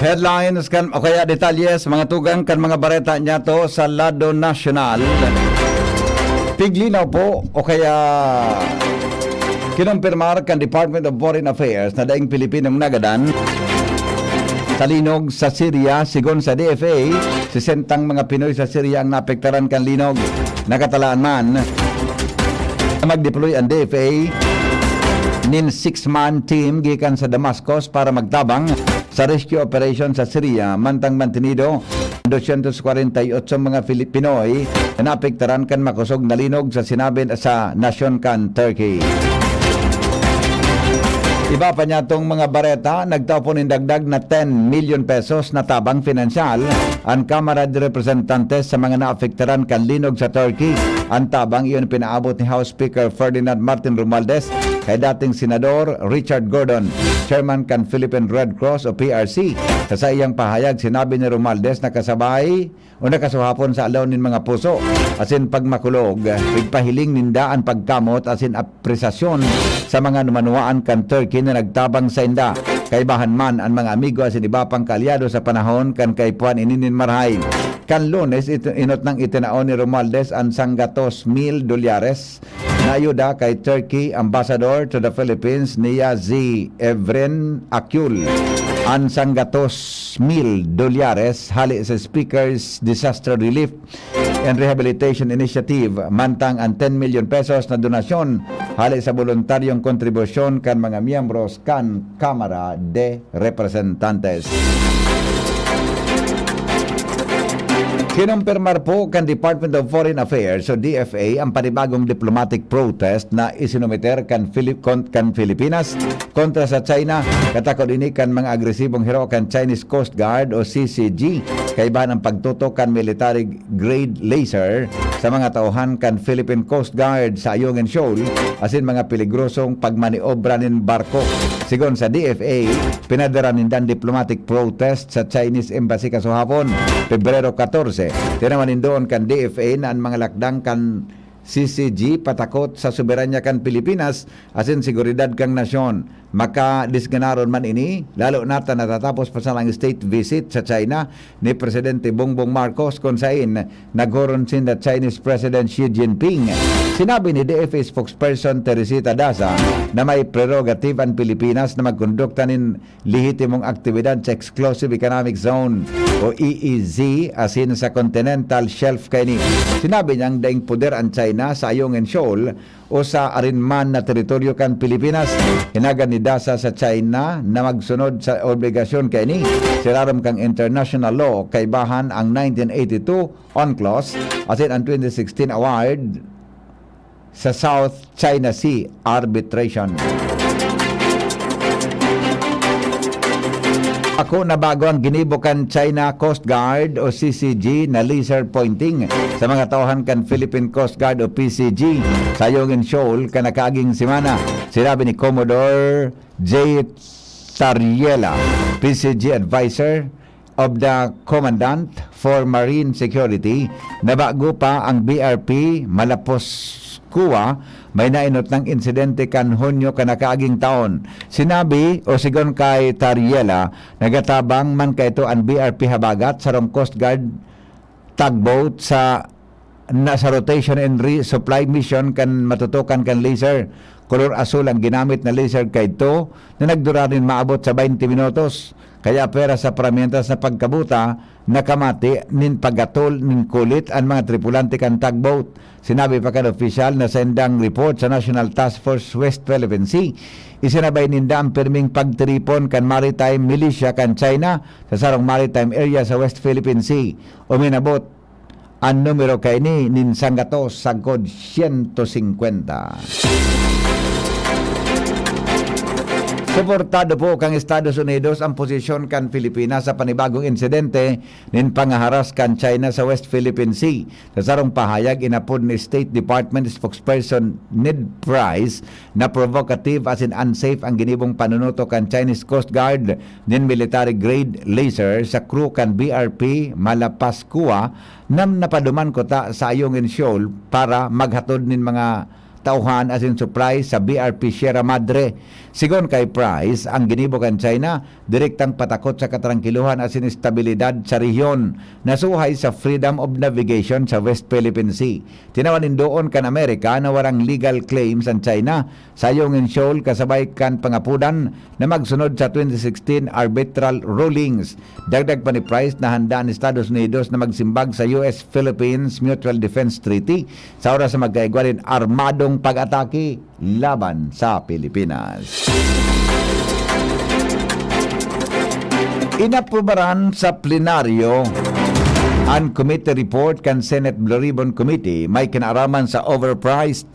Headlines kan, o kaya detalye sa mga tugang kan mga bareta niyato sa lado nasyonal. Piglinaw po, o kaya kinumpirmar kan Department of Foreign Affairs na daing Pilipinong nagadan sa linog sa Syria. Sigon sa D F A, sesentang mga Pinoy sa Syria ang naapektaran kan linog. Nakatalaan man na magdeploy ang D F A nin six-man team gikan sa Damascus para magtabang sa rescue operation sa Syria, mantang mantinido dosyentos kwarenta y otso mga Fili-, Pinoy na naapektaran kan makosog na linog sa sinabi sa nasyon kan Turkey. Iba pa niyatong mga bareta, nagtao po nin dagdag na ten milyon pesos na tabang pinansyal an Kamara de Representantes sa mga naapektaran kan linog sa Turkey. An tabang iyon pinaabot ni House Speaker Ferdinand Martin Romualdez kay dating Senador Richard Gordon, chairman kan Philippine Red Cross o P R C. Sa saiyang pahayag, sinabi ni Romualdez na kasabay o nakasuhapon sa aldaw nin mga puso asin pagmakulog, pigpahiling ninda an pagkamot asin apresasyon sa mga manuwaan kan Turkey na nagtabang sainda. Kaibahan man an mga amigo asin iba pang kaalyado sa panahon kan kaipuhan ini nin marahay. Kan Lunes, ito, inot nang itinao ni Romualdez an sanggatos mil dolyares na ayuda kay Turkey Ambassador to the Philippines, Niyazi Evren Akyul, an sanggatos mil dolyares hali sa Speaker's Disaster Relief and Rehabilitation Initiative, mantang an ten milyon pesos na donasyon hali sa boluntaryong kontribusyon kan mga miyembros kan Kamara de Representantes. Kinumpirmar po kan Department of Foreign Affairs o D F A ang panibagong diplomatic protest na isinumiter kan Filip-, kon-, kan Pilipinas kontra sa China. Katakod ini kan mga agresibong hiro kan Chinese Coast Guard o C C G, kaibahan ang pagtutok kan military grade laser sa mga tauhan kan Philippine Coast Guard sa Ayungin Shoal asin mga peligrosong pagmaniobra nin barko. Sigon sa D F A, pinadara ninda an diplomatic protest sa Chinese Embassy kasuhapon, Pebrero katorse. Tinawan nindoon kan D F A na an mga lakdang kan C C G patakot sa soberanya kan Pilipinas asin seguridad kan nasyon. Makadisganaron man ini, lalo na ta natatapos pa sana ang state visit sa China ni Presidente Bongbong Marcos, kun sain naghoron sinda Chinese President Xi Jinping. Sinabi ni D F A spokesperson Teresita Daza na may prerogative an Pilipinas na magkondukta nin lehitimong aktibidad sa Exclusive Economic Zone o E E Z asin sa continental shelf kaini. Sinabi niyang daing poder an China sa Ayungin Shoal o sa arin man na teritoryo kan Pilipinas. Hinagan ni Daza sa China na magsunod sa obligasyon kaini sa ilarom kan international law, kaibahan ang nineteen eighty-two UNCLOS asin ang twenty sixteen award sa South China Sea Arbitration. Ako na bago ang ginibo kan China Coast Guard o C C G na laser pointing sa mga tauhan kan Philippine Coast Guard o P C G sa Ayungin Shoal kan nakaaging semana. Sinabi ni Commodore J Tariela, P C G Advisor of the Commandant for Marine Security, na bago pa ang B R P malapos kuwa, may nainot nang insidente kan Hunyo kan nakaaging taon. Sinabi o sigon kay Tariela, nagatabang man kaito an B R P habagat, sarong Coast Guard tugboat sa, na sa rotation and resupply mission kan matutukan kan laser. Kolor asul ang ginamit na laser kaidto na nagdurar nin maabot sa baynte minutos. Kaya pwera sa paramientras na pagkabuta, nakamati nin paggatol nin kulit an mga tripulante kan tugboat. Sinabi pa kan opisyal na sa indang report sa National Task Force West Philippine Sea, isinabay ninda ang pirming pagtiripon kan maritime militia kan China sa sarong maritime area sa West Philippine Sea. Uminabot an numero kaini nin sanggatos sagkod siyento singkwenta. Suportado po kan Estados Unidos an posisyon kan Pilipinas sa panibagong insidente nin pangaharas kan China sa West Philippine Sea. Sa sarong pahayag, inapod ni State Department spokesperson Ned Price na provocative asin unsafe an ginibong panunutok kan Chinese Coast Guard nin military-grade laser sa crew kan B R P Malapascua na napaduman kuta sa Ayungin Shoal para maghatod nin mga tauhan asin supply sa B R P Sierra Madre. Sigon kay Price, ang ginibo kan China direktang patakot sa katrangkilohan asin estabilidad sa rehiyon, nasuhay sa freedom of navigation sa West Philippine Sea. Tinawan nindoon kan Amerika na warang legal claims an China sa Ayungin Shoal kasabay kan pangapodan na magsunod sa twenty sixteen arbitral rulings. Dagdag pa ni Price na handa an Estados Unidos na magsimbag sa U S Philippines Mutual Defense Treaty sa oras na magkaigwa nin armadong pag-atake laban sa Pilipinas. Inaprubaran sa plenaryo an committee report kan Senate Blue Ribbon Committee may kinaaraman sa overpriced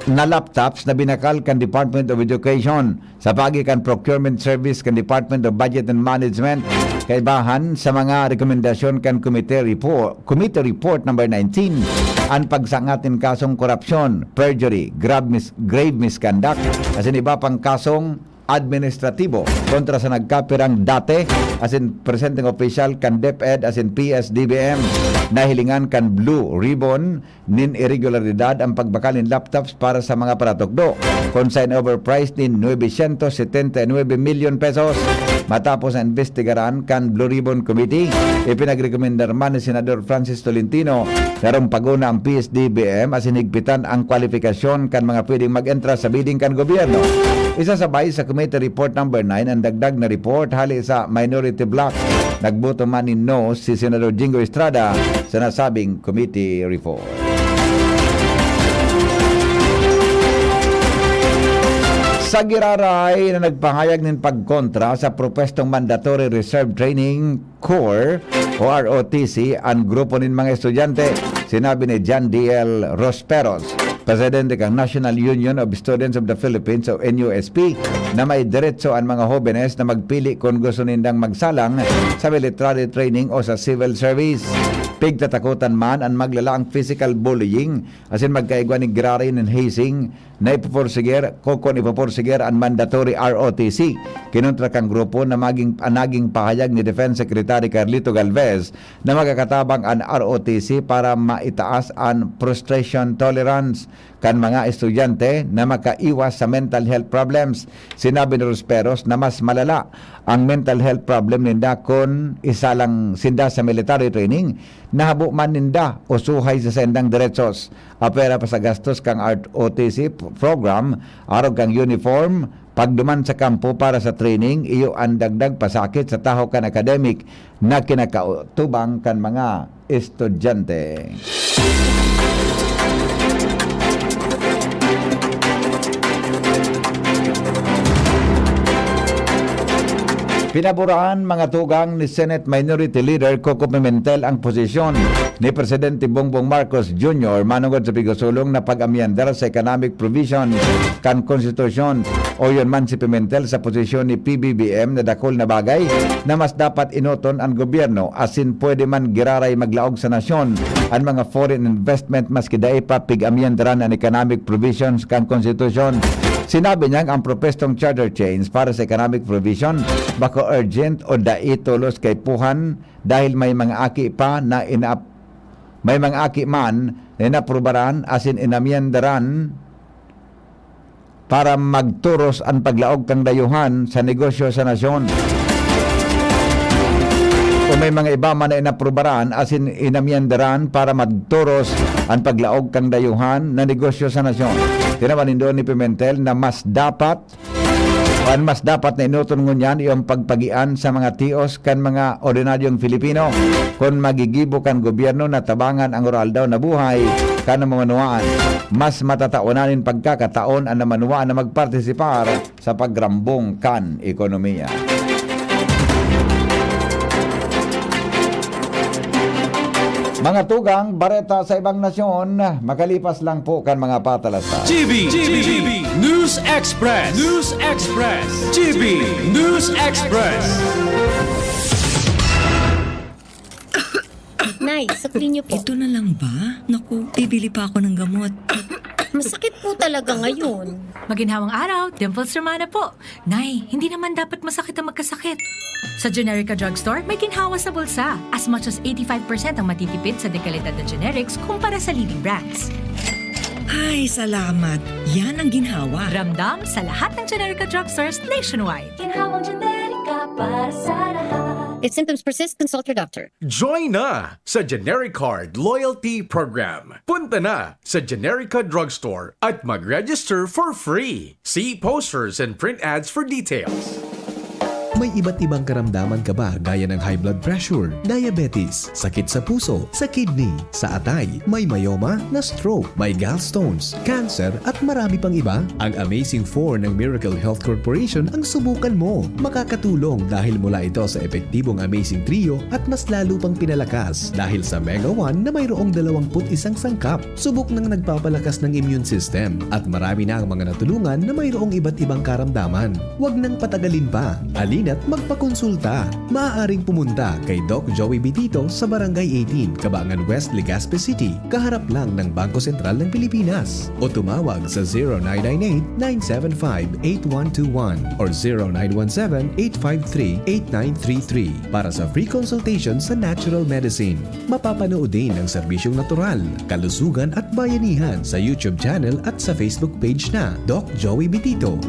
na laptops na binakal kan Department of Education sa paagi kan procurement service kan Department of Budget and Management. Kaibahan sa mga rekomendasyon kan Committee Report, Committee Report number nineteen, an pagsangat nin kasong korupsyon, perjury, grave, mis- grave misconduct, asin iba pang kasong administratibo kontra sa nagkapirang dati asin presenteng opisyal kan DepEd asin P S D B M. Nahilingan kan Blue Ribbon nin iregularidad ang pagbakal nin laptops para sa mga paratukdo, kun sa in-overprice nin nuebe syentos setenta y nuebe milyon pesos. Matapos na imbestigaran kan Blue Ribbon Committee, ipinagrekomendar man ni Senador Francis Tolentino na rumpagona ang P S D B M asin higpitan ang kwalifikasyon kan mga pwedeng mag-entra sa bidding kan gobyerno. Isasabay sa Committee Report number nine ang dagdag na report hali sa minority bloc. Nagboto man nin no si Senador Jingo Estrada sa nasabing committee report. Sa giraray na nagpahayag nin pagkontra sa propwestong mandatory reserve training, CORE o R O T C an grupo nin mga estudyante, sinabi ni John D L Rosperos, presidente kan National Union of Students of the Philippines o N U S P, na may deretso an mga hobenes na magpili kun gusto nindang magsalang sa military training o sa civil service. Pigtatakotan man an maglalaang physical bullying asin magkaigwa nin giraray nin hazing na ipoporsiger, kukon ipoporsiger an mandatory R O T C. Kinontra kan grupo na maging, an naging pahayag ni Defense Secretary Carlito Galvez na magkakatabang an R O T C para maitaas an frustration tolerance kan mga estudyante na makaiwas sa mental health problems. Sinabi ni Rosperos na mas malala ang mental health problem ninda kun isalang sinda sa military training, nahabo man ninda o suhay sa saindang deretsos. Apwera pa sa gastos kan R O T C p-, program, arog kan uniform, pagduman sa kampo para sa training, iyo an dagdag pasakit sa tahaw kan academic na kinakaatubang kan mga estudyante. Pinaboran, mga tugang, ni Senate Minority Leader Coco Pimentel ang posisyon ni Presidente Bongbong Marcos Junior manongod sa pigasulong na pag-amyendar sa economic provision kan konstitusyon. Oyon man si Pimentel sa posisyon ni P B B M na dakul na bagay na mas dapat enoton an gobyerno asin pwede man giraray maglaog sa nasyon an mga foreign investment maski dai pa pig-amyendaran an economic provisions kan konstitusyon. Sinabi niyang ang propwestong charter change para sa economic provision bako urgent o dai tolos kaipuhan dahil may mga aki pa na inaap-, may mga aki man na inaprubaran asin inamyendaran para magturos an paglaog kan dayuhan sa negosyo sa nasyon. O may mga iba man na inaprubaran asin inamyendaran para magturos an paglaog kan dayuhan na negosyo sa nasyon. Tinawan nindo ni Pimentel na mas dapat, an mas dapat na enoton ngunyan iyo ang pagpagian sa mga tios kan mga ordinaryong Filipino. Kun magigibo kan gobyerno na tabangan ang aroaldaw na buhay kan mga manuwaan, mas matataonan nin pagkakataon an mga manuwaan na magpartisipar sa pagrambong kan ekonomiya. Mga tugang, bareta sa ibang nasyon, makalipas lang po kan mga patalastas. G B, G B, News Express, News Express, G B News Express. Nay, sukli niyo po. Ito na lang ba? Naku, bibili pa ako ng gamot. Masakit po talaga ngayon. Maginhawang araw, Dimples Romana po. Nay, hindi naman dapat masakit ang magkasakit. Sa Generica Drugstore, may ginhawa sa bulsa. As much as eighty-five percent ang matitipid sa dekalidad na generics kumpara sa leading brands. Ay, salamat. Yan ang ginhawa. Ramdam sa lahat ng Generica Drugstores nationwide. Ginhawang Generica para sa lahat. If symptoms persist, consult your doctor. Join na sa Generic Card Loyalty Program. Punta na sa Generica Drugstore at mag-register for free. See posters and print ads for details. May iba't ibang karamdaman ka ba gaya ng high blood pressure, diabetes, sakit sa puso, sa kidney, sa atay, may myoma, na-stroke, may gallstones, cancer at marami pang iba? Ang Amazing four ng Miracle Health Corporation ang subukan mo. Makakatulong dahil mula ito sa epektibong Amazing Trio at mas lalo pang pinalakas dahil sa Mega one na mayroong dalawampu't isang sangkap. Subok nang nagpapalakas ng immune system at marami na ang mga natulungan na mayroong iba't ibang karamdaman. Huwag nang patagalin pa. Halina't magpakonsulta. Maaaring pumunta kay Doc Joey Bitito sa Barangay eighteen, Cabangan West, Legazpi City, kaharap lang ng Bangko Sentral ng Pilipinas. O tumawag sa zero nine nine eight, nine seven five, eight one two one or zero nine one seven, eight five three, eight nine three three para sa free consultation sa natural medicine. Mapapanood din ang serbisyong natural, kalusugan at bayanihan sa YouTube channel at sa Facebook page na Doc Joey Bitito.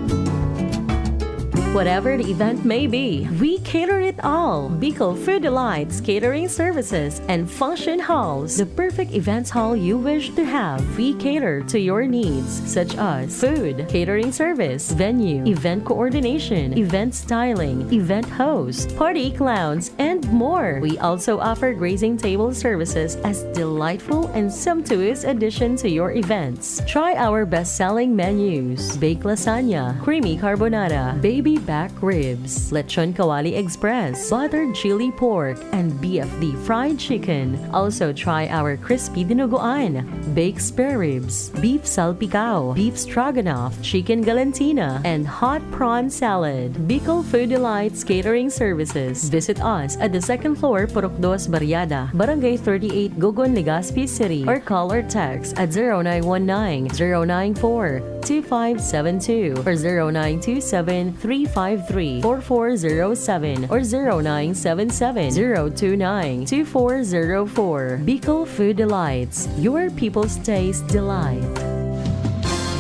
Whatever the event may be, we cater it all. Bicol Food Delights Catering Services and Function Halls, the perfect events hall you wish to have. We cater to your needs, such as food, catering service, venue, event coordination, event styling, event host, party clowns, and more. We also offer grazing table services as delightful and sumptuous addition to your events. Try our best-selling menus: baked lasagna, creamy carbonara, baby back ribs, lechon kawali express, buttered chili pork, and B F D fried chicken. Also try our crispy dinuguan, baked spare ribs, beef salpicao, beef stroganoff, chicken galantina, and hot prawn salad. Bicol Food Delights Catering Services. Visit us at the second floor, Purok Dos Barriada, Barangay thirty-eight, Gogon, Legazpi City, or call or text at zero nine one nine, zero nine four, two five seven two or zero nine two seven, three five three, four four zero seven or zero nine seven seven, zero two nine, two four zero four. Bicol Food Delights, your people's taste delight.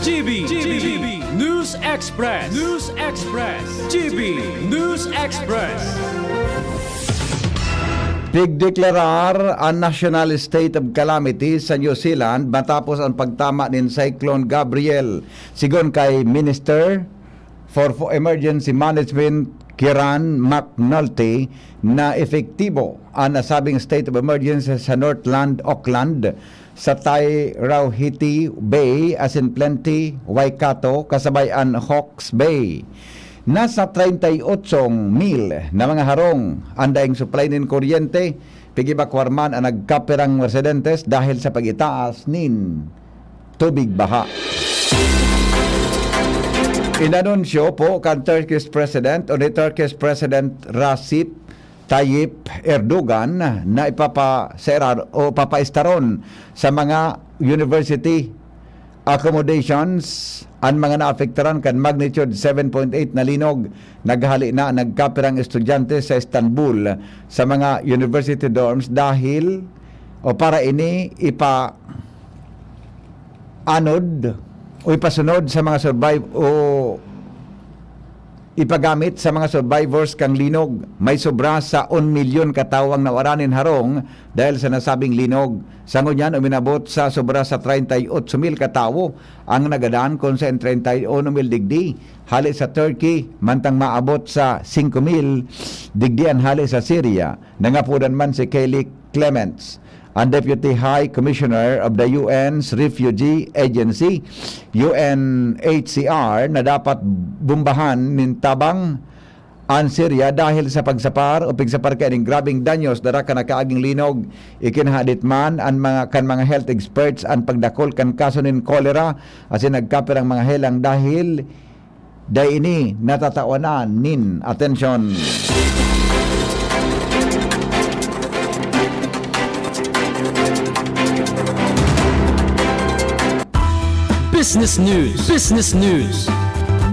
G B, G B, News Express, News Express, G B News Express. Pigdeklarar an National State of Calamity sa New Zealand matapos an pagtama nin Cyclone Gabrielle. Sigon kay Minister for, for Emergency Management, Kieran McNulty, na epektibo an nasabing state of emergency sa Northland, Auckland, sa Tairauhiti Bay asin Plenty, Waikato, kasabay an Hawke's Bay. Nasa treinta y ocho mil na mga harong an daing supply nin kuryente, pig-ebakwar man an nagkapirang residentes dahil sa pag-itaas nin tubig baha. Inanunsyo po kan Turkish President o ni Turkish President Recep Tayyip Erdogan na ipapaserar o papaistaron sa mga university accommodations an mga naapektaran kan magnitude seven point eight na linog. Naghali na nagkapirang estudyante sa Istanbul sa mga university dorms dahil o para ini ipa anod o ipasunod sa mga survive o ipagamit sa mga survivors kan linog. May sobra sa un milyon ka tawo ang nawara nin harong dahil sa nasabing linog. Sa ngunyan, uminabot sa sobra sa treinta y ocho mil ka tawo ang nagadan kun sa treinta y uno mil digdi hale sa Turkey, mantang maabot sa singko mil digdi an hale sa Syria. Nangapodan man si Kelly Clements, ang Deputy High Commissioner of the U N's Refugee Agency, U N H C R, na dapat bombahan nin tabang an Syria dahil sa pagsapar o pigsapar kaining grabeng danyos dara kan nakaaging linog. Ikinahadit man an mga, kan mga health experts an pagdakul kan kaso nin kolera asin nagkapirang mga helang dahil dai ini natatawanan nin atensyon. Business News. Business News.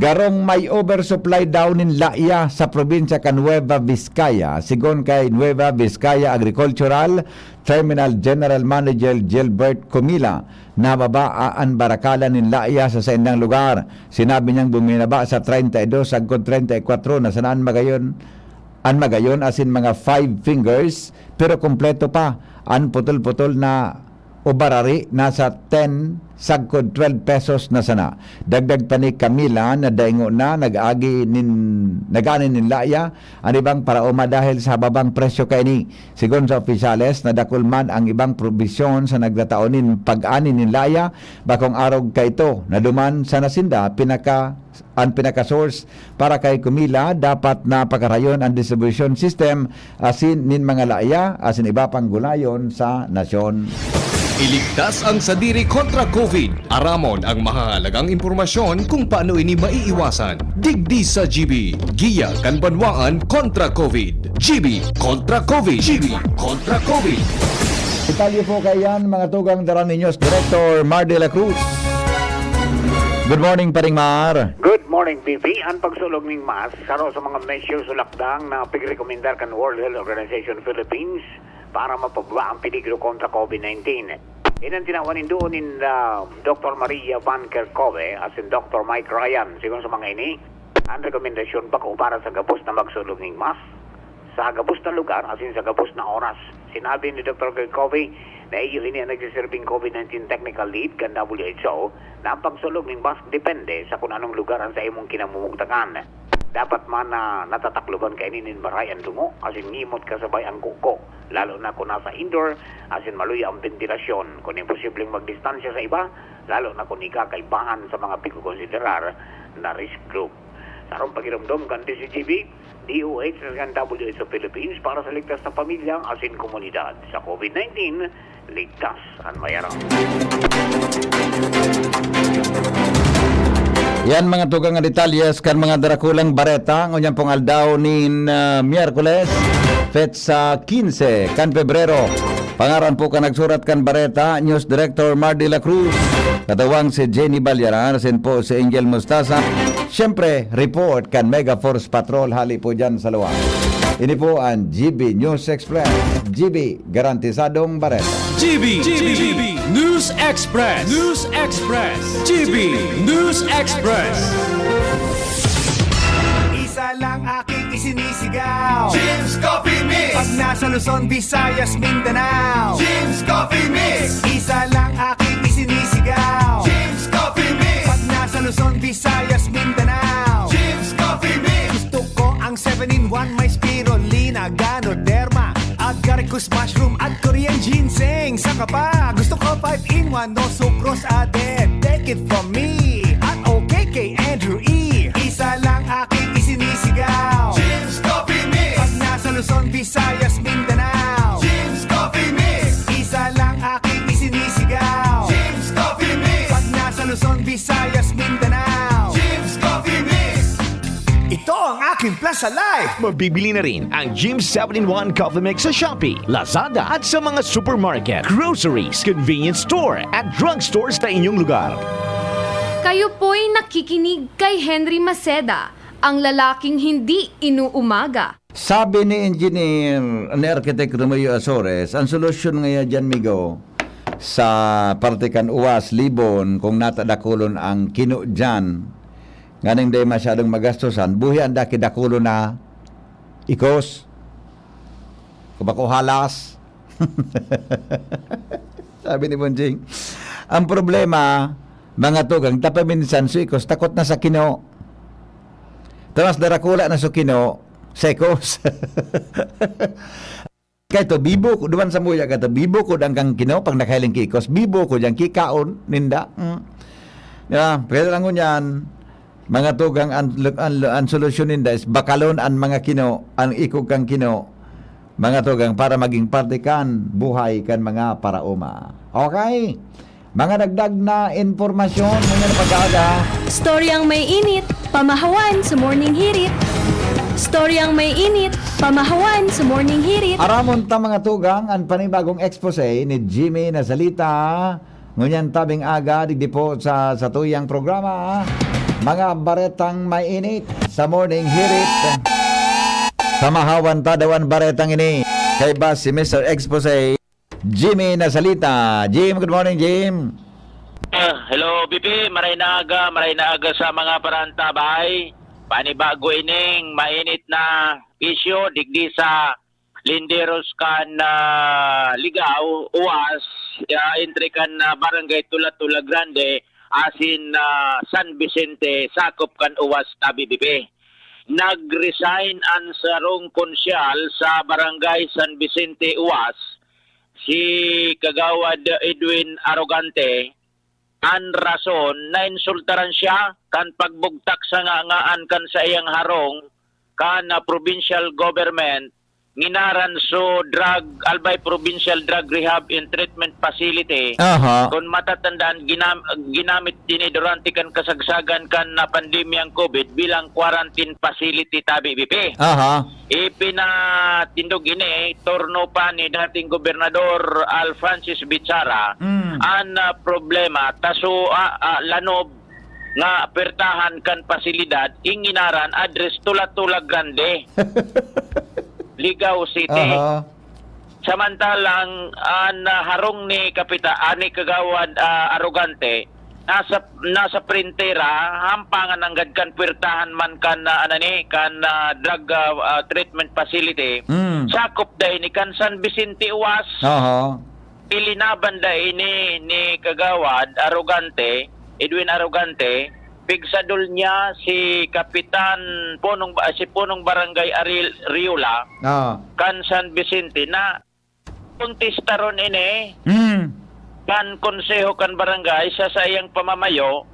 Garong may oversupply daw nin laya sa probinsya kan Nueva Vizcaya. Sigon kay Nueva Vizcaya Agricultural Terminal General Manager Gilbert Comila, nababa an barakalan nin laya sa saindang lugar. Sinabi niyang buminaba sa treinta y dos sagkod treinta y cuatro na sana an magayon, an magayon asin mga five fingers, pero kompleto pa an putol-putol na o barari nasa ten sagkod twelve pesos na sana. Dagdag pa ni Camila na daingo na nag-agi nin, nag-ani nin laya an ibang paraoma dahil sa hababang presyo kaini. Sigon sa opisyales, nadakul man ang ibang probisyon sa nagtatao nin pag-ani nin laya, bakong arog kaito, naduman sana sinda pinaka an pinaka-source para kay Comila, dapat na pakarayon an distribution system asin nin mga laya asin iba pang gulayon sa nasyon. Iligtas ang sadiri kontra COVID. Aramon ang mahahalagang impormasyon kung paano ini maiiwasan. Digdi sa G B, giya kan banwaan kontra COVID. G B kontra COVID. G B kontra COVID. Detalye po kaiyan, mga tugang, dara ninyo si Director Mar de la Cruz. Good morning, Paring Mar. Good morning, P P. An pagsulog ning mask, saro sa mga measures o lakdang na pigrekomendar kan World Health Organization Philippines para mapababa ang peligro kontra COVID nineteen. Iyan an tinawan nin duo nin, ah, Doktor Maria Van Kerkhove asin Doktor Mike Ryan. Sigon sa mga ini, an rekomendasyon bako para sa gabos na magsulog nin mask sa gabos na lugar asin sa gabos na oras. Sinabi ni Doktor Kerkhove na iyo ini an nagsiserbing COVID nineteen technical lead kan W H O na an pagsulog nin mask depende sa kun anong lugar an sa imong kinamumugtakan. Dapat man na natatakloban kaini nin maray an dungo asin ngimot kasabay an kuko, lalo na kun nasa indoor asin maluya an bentilasyon. Kun imposibleng magdistansya sa iba, lalo na kun ika kaibahan sa mga pigkokonsiderar na risk group. Sa sarong pagiromdom kan D C G B, D O H asin kan W H O Philippines para sa ligtas na pamilya asin komunidad. Sa COVID nineteen, ligtas an mayaram. Yan mga tugang nga detalyes kan mga darakulang bareta ngunyan pong aldaw nin, ah, Miyerkules, petsa quince kan Pebrero. Pangaran po kan nagsurat kan bareta, News Director Mar de la Cruz. Katawang si Jenny Balyaran, asin po si Angel Mostaza. Siyempre, report kan Mega Force Patrol hali po dyan sa luwas. Ini po ang G B News Express. G B, garantisadong bareta. G B, G B, News Express, News Express, G B News Express. Isa lang aking isinisigaw. Jim's Coffee Mix. Pag nasa Luzon, Visayas, Mindanao. Jim's Coffee Mix. Isa lang aking isinisigaw. Jim's Coffee Mix. Pag nasa Luzon, Visayas, Mindanao. Jim's Coffee Mix. Gusto ko ang seven-in-one, may spirulina, ganoderma, agaricus mushroom at Korean ginseng. Saka pa, gusto ko five-in-one, no sucrose added. Take it from me, at okay kay Andrew E. Isa lang aking isinisigaw. Jim's Coffee Mix. Pag nasa Luzon, Visayas, Mindanao. Jim's Coffee Mix. Isa lang aking isinisigaw. Jim's Coffee Mix. Pag nasa Luzon, Visayas, Mindanao. Jim's Coffee Mix. Ito ang aking Plaza Life. Mabibili na rin ang Jim's seven-in-one Coffee Mix sa Shopee, Lazada at sa mga supermarket, groceries, convenience store at drugstores sa inyong lugar. Kayo po'y nakikinig kay Henry Maceda, ang lalaking hindi inuumaga. Sabi ni Engineer, ni Architect Romeo Azores, ang solusyon ngaya diyan, migo, sa parte kan Uwas, Libon, kung natadakulon ang kino diyan, nganing dai masyadong magastosan, buhi ang daki dakulo na ikos. Kung bako halas. Sabi ni Bonjing, ang problema, mga tugang, tapaminsan su ikos, takot na sa kino. Tamas darakula na su kino, sa ikos. Kaito, bibo ko, duman sa muya kaito, bibo ko dang kang kino, pag nakahiling ki ikos, bibo ko dyan, kikaon, ninda. Mm. Di ba? Pwede lang ngunyan, Mga tugang, an, an, an solusyon ninda is bakalon an mga kino, an ikog kan kino, mga tugang, para maging parte kan buhay kan mga paraoma. Okay? Mga dagdag na impormasyon, mga napag-aaga. Storyang may init, pamahawan sa Morning Hirit. Storyang may init, pamahawan sa Morning Hirit. Aramon ta, mga tugang, an panibagong expose ni Jimmy Nazalita. Ngunyan tabing aga, digdi po sa, sa tuyang programa, mga baretang mainit sa Morning Hirit. Sa mahawan ta daw an baretang ini. Kaiba si Mister Expose, Jimmy Nazalita. Jim, good morning, Jim. Ah, hello, B P. Maray na aga, maray na aga sa mga parantabay. Panibago ining mainit na isyu digdi sa linderos kan, ah, Ligao, Uwas, ah, entre kan, ah, Barangay Tula-Tula Grande, asin, ah, San Vicente, sakop kan Uwas, tabi, B P. Nag-resign an sarong konsyal sa Barangay San Vicente, Uwas, si Kagawad Edwin Arrogante. An rason, nainsultaran siya kan pagbugtak sa ngangaan kan saiyang harong kan, ah, provincial government, nginaran so drug, Albay Provincial Drug Rehab and Treatment Facility. Aha. Kung matatandaan, ginam-, ginamit ini durante kan kasagsagan kan, ah, pandemyang COVID bilang quarantine facility, tabi, B P. Aha. Ipinatindog ini, turno pa ni dating Gobernador Alphonsus Bichara. Mm. An, ah, problema, taso, ah, ah, lanob nga pertahan kan pasilidad, inginaran, address Tula-Tula Grande, Ligao City. Aha. Samantalang, an, ah, harong ni Kapita-, ah, ni Kagawad, ah, Arrogante, nasa, nasa printera, hampangan nanggad kan puwertahan man kan, ah, ano ni, kan, ah, drug, ah, ah, treatment facility. Mm. Sakop dai ni kan San Vicente Uwas. Aha. Ilinaban dai ni, ni Kagawad Arrogante, Edwin Arrogante, pigsadol niya si Kapitan Punong Ba-, si Punong Barangay Aril-, Riola, Ah. kan San Vicente na kontestaron ini Mm. kan konseho kan barangay sa saiyang pamamayo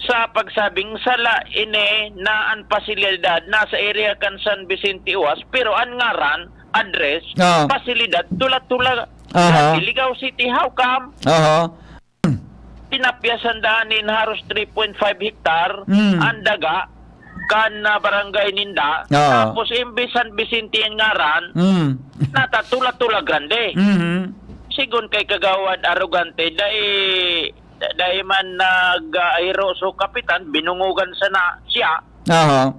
sa pagsabing sala ini na an pasilidad nasa area kan San Vicente Uwas, pero an ngaran, address, Ah. pasilidad, Tula-Tula, Aha. Ligao City. How come? Aha. Tinapyasan daan nin haros three point five hektar Mm. an daga kan, ah, barangay ninda. Oo. Tapos, imbis San Vicente an ngaran, Mm. nata Tula-Tula Grande. Mhm. Sigon kay Kagawad Arrogante, dai, dai man nag-, ah, iro so kapitan, binungogan sana siya. Aha.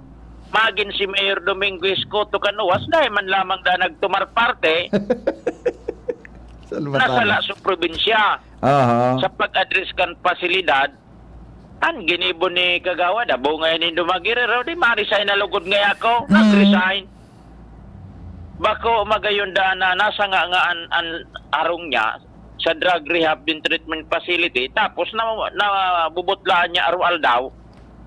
Magin si Mayor Domingo Escoto kan Uwas, dai man lamang da nagtumar parte. Salvatana. Nasala sa probinsya. Aha. Sa pag-address kan pasilidad, an ginibo ni Kagawad, abo ngayon nindo magiriraw, di ma-resign na lugod ngayon ako. Mm. Nag-resign. Bako magayon daan na nasa nga, nga an, an arong niya sa drug rehab din treatment facility, tapos na, nabubutlaan niya araw-aldaw,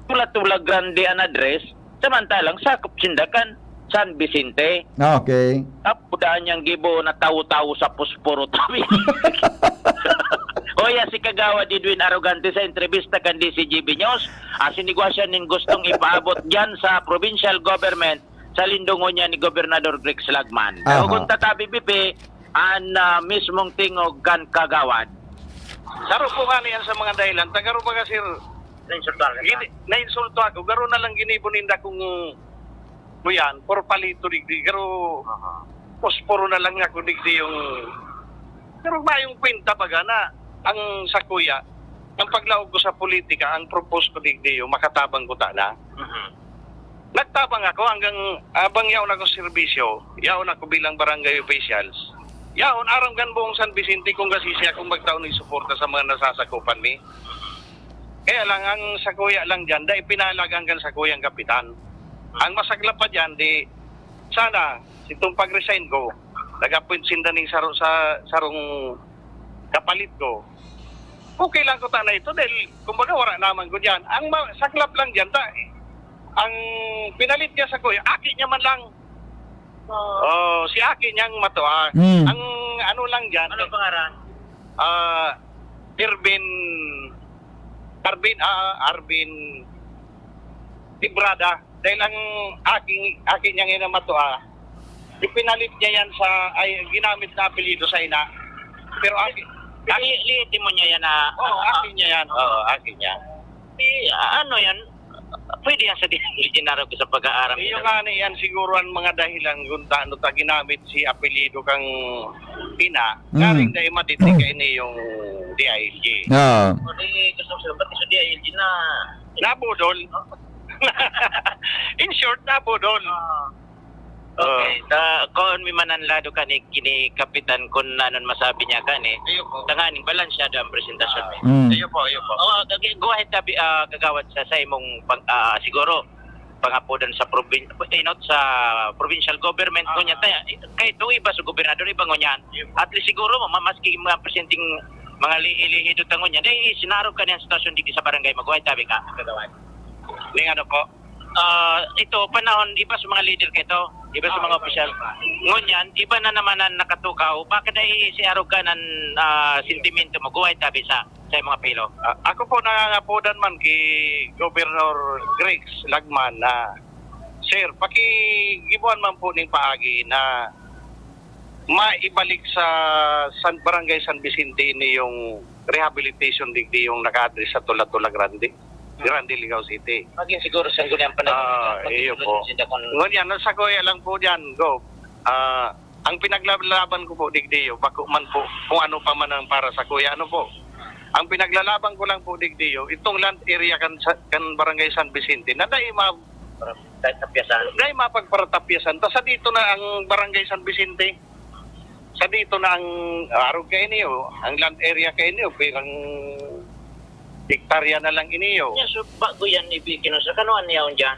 Tula-Tula Grande an address, samantalang sakop sinda kan San Vicente. Okay. Tapos daan niyang gibo na tawo-tawo sa posporo, tabi. Oya, si Kagawad Edwin Arrogante sa entrevista kan D C G B News, ah, sinigwa siya nin gustong ipaabot diyan sa provincial government sa lindongon niya ni Gobernador Greg Slagman. Aha. Dawagon ta, tabi, B P, an, ah, mismong tingog kan Kagawad. Saro po nga niyan sa mga dahilan. Taga Rubaga, sir. Nainsultuhan ka? Gini-, nainsulto ako. Garo na lang ginibo ninda kung, kuyan, por palito digdi. Garo, Aha. posporo na lang ako digdi yung, pero mayong kwenta baga na ang sa kuya, ang paglaog ko sa politika, ang propose ko digdi yung makatabang ko tana. Mhm. Nagtabang ako hanggang, abang yaon ako sa serbisyo, yaon ako bilang barangay officials. Yaon, aram kan buong San Vicente kung gasisi akong magtao ng suporta sa mga nasasakupan mi. Kaya lang, ang sa kuya lang dyan, dai pinalagan kan sa kuyang kapitan. Ang masaklap pa dyan, di, sana, itong pag-resign ko, nag-appoint sinda ning saro-, sa, sarong kapalit ko. Okay lang ko tana ito dahil, kumbaga, wala naman ko dyan. Ang ma-, saklap lang dyan, ta, ang pinalit niya sa kuya, aki niya man lang. Oo. Oh, si aki niyang matua. Mm. Ang ano lang dyan, Ano pangaran? ah, Irvin, Arvin, ah, Arvin, Brada, dahil ang aking, aking niyang ina matua, ipinalit niya yan sa, ay, ginamit na apelyido sa ina. Pero akin, Li-, liitin mo niya yan na... Oo, akin niya yan. Oo, akin niya. Eh, ano yan? Pwede yan sa D I L G na raw sa pag-aaram Iyo nila. Nga ni yan siguro ang mga dahilan kung ano ta ginamit si apelyido kang ina. Mm. Galing na imatiti kaini yung D I L G. Ah. Hindi, gusto ko sabihin, sa D I L G na... Nabudol. In short, nabudol. Okay, ta, kung may mananlado ka ni, ni Kapitan, kung nanon masabi niya ka ni, Iyo po. tanganing balansyado ang presentasyon mo. Mm. Iyo po, iyo po. Oo, kag-, go ahead, tabi, ah, kagawad sa, sa imong pang, ah, siguro, pangapodan sa provin-, inot sa provincial government, ngunyan tayo, kahit itong iba sa gobernador, iba ngunyan. At least siguro, ma-, maski mga presenting mga li-, lihido ta ngunyan, dahil sinarog ka niyang sitwasyon dito sa barangay, mag-go ahead, tabi ka, kagawad. Ning ano po? Ah, ito, panahon, iba sa mga leader ka ito, iba sa mga opisyal. Ngunyan, iba na naman ang nakatukaw. Bakit ay siarog ka ng, ah, sentimento mo? Go ahead, tabi sa, sa mga pilo. Ah, ako po nangangapodan man ki Governor Griggs Lagman na, "Sir, pakigibuan man po ning paagi na maibalik sa San, Barangay San Vicente ini yung rehabilitation digdi yung naka-address sa Tula-Tula Grande, Grande, Ligao City." Maging siguro sa guli ang panahon. Ah, iyo po. Ngunyan, nasa kuya lang po dyan, Gov. Ah, ang pinaglalaban ko po, digdiyo, bako man po kung ano pa man ang para sa kuya, ano po. Ang pinaglalaban ko lang po, digdiyo, itong land area kan, sa, kan Barangay San Vicente, na dai ma, Kahit napiyasan. dai mapagparatapyasan. Ta sa dito na ang Barangay San Vicente. Sa dito na ang arog kayo niyo, ang land area kayo niyo, pirang hektarya na lang iniyo. Yan, so, bago yan, ibi-, kinusa. Kano an yaon dyan?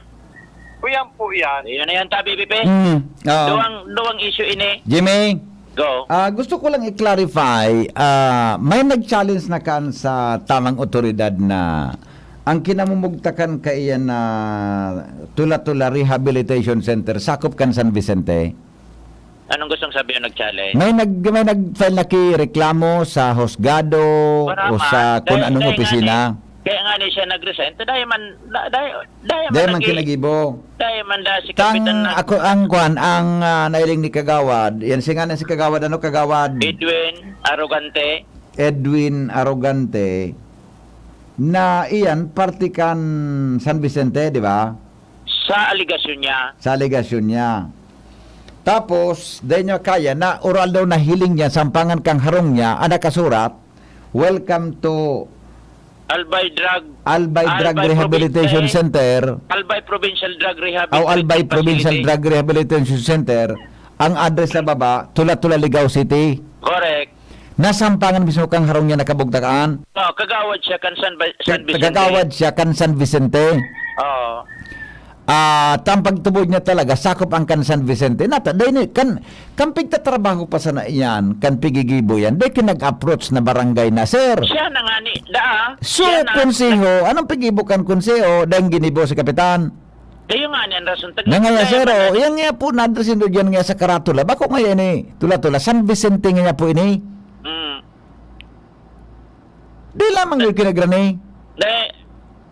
Kuyan po yan. Yun na yan, tabi, Bibi. Mm. Oo. Duwang, duwang issue ini. Jimmy, Go. ah, gusto ko lang i-clarify. Ah, may nag-challenge na kan sa tamang otoridad na ang kinamumugtakan kaiyan na Tula-Tula Rehabilitation Center, sakop kan San Vicente. Anong gustong sabihin nag-challenge? May nag may nag-file na ki reklamo sa husgado Para o ma-, sa kung dahil, anong dahil nga opisina. ni, kaya nga ni siya nag-resign. Ta dahil man, da-, dahil, dahil man Dahil man nag- kinagibo. Dahil man da si Kang Kapitan na ako ang kwan ang ah, nailing ni Kagawad. Yan si ngalan si Kagawad, ano, Kagawad? Edwin Arrogante. Edwin Arrogante, na iyan parte kan San Vicente, di ba? Sa aligasyon niya. Sa aligasyon niya. Tapos, dahil niya kaya, na oral daw na hiling niya, sampangan kang harong niya, ang nakasurat, "Welcome to Albay Drug. Albay Drug Albay Rehabilitation Province, Center." Albay Provincial Drug Rehabilitation O Albay Provincial Facility. Drug Rehabilitation Center. Ang address sa baba, Tula-Tula, Ligao City. Correct. Nasampangan mismo kang harong niya nakabugtakan. Oh, kagawad siya kan San, Ba- San Vicente. Kagawad siya kan San Vicente. Oo. Ah, tampag tubod niya talaga, sakop ang kan San Vicente. Nata, dahil ni, kan, kan pigtatrabaho pa sana iyan, kan pigigibo yan, dahil nag-approach na barangay na, sir. Siya na nga ni, daa. So, Siya na, konseho, anong pigibo kan konseho? Dahil ginibo si Kapitan. Kayo nga ni, ang rason. Tag- Nga nga, kaya sir, man- oh, yan nga po, nadresin do dyan nga sa karatula. Bako nga yan eh, Tula-Tula, San Vicente nga po ini. Mm. Di lamang yung kinagrani. Dahil,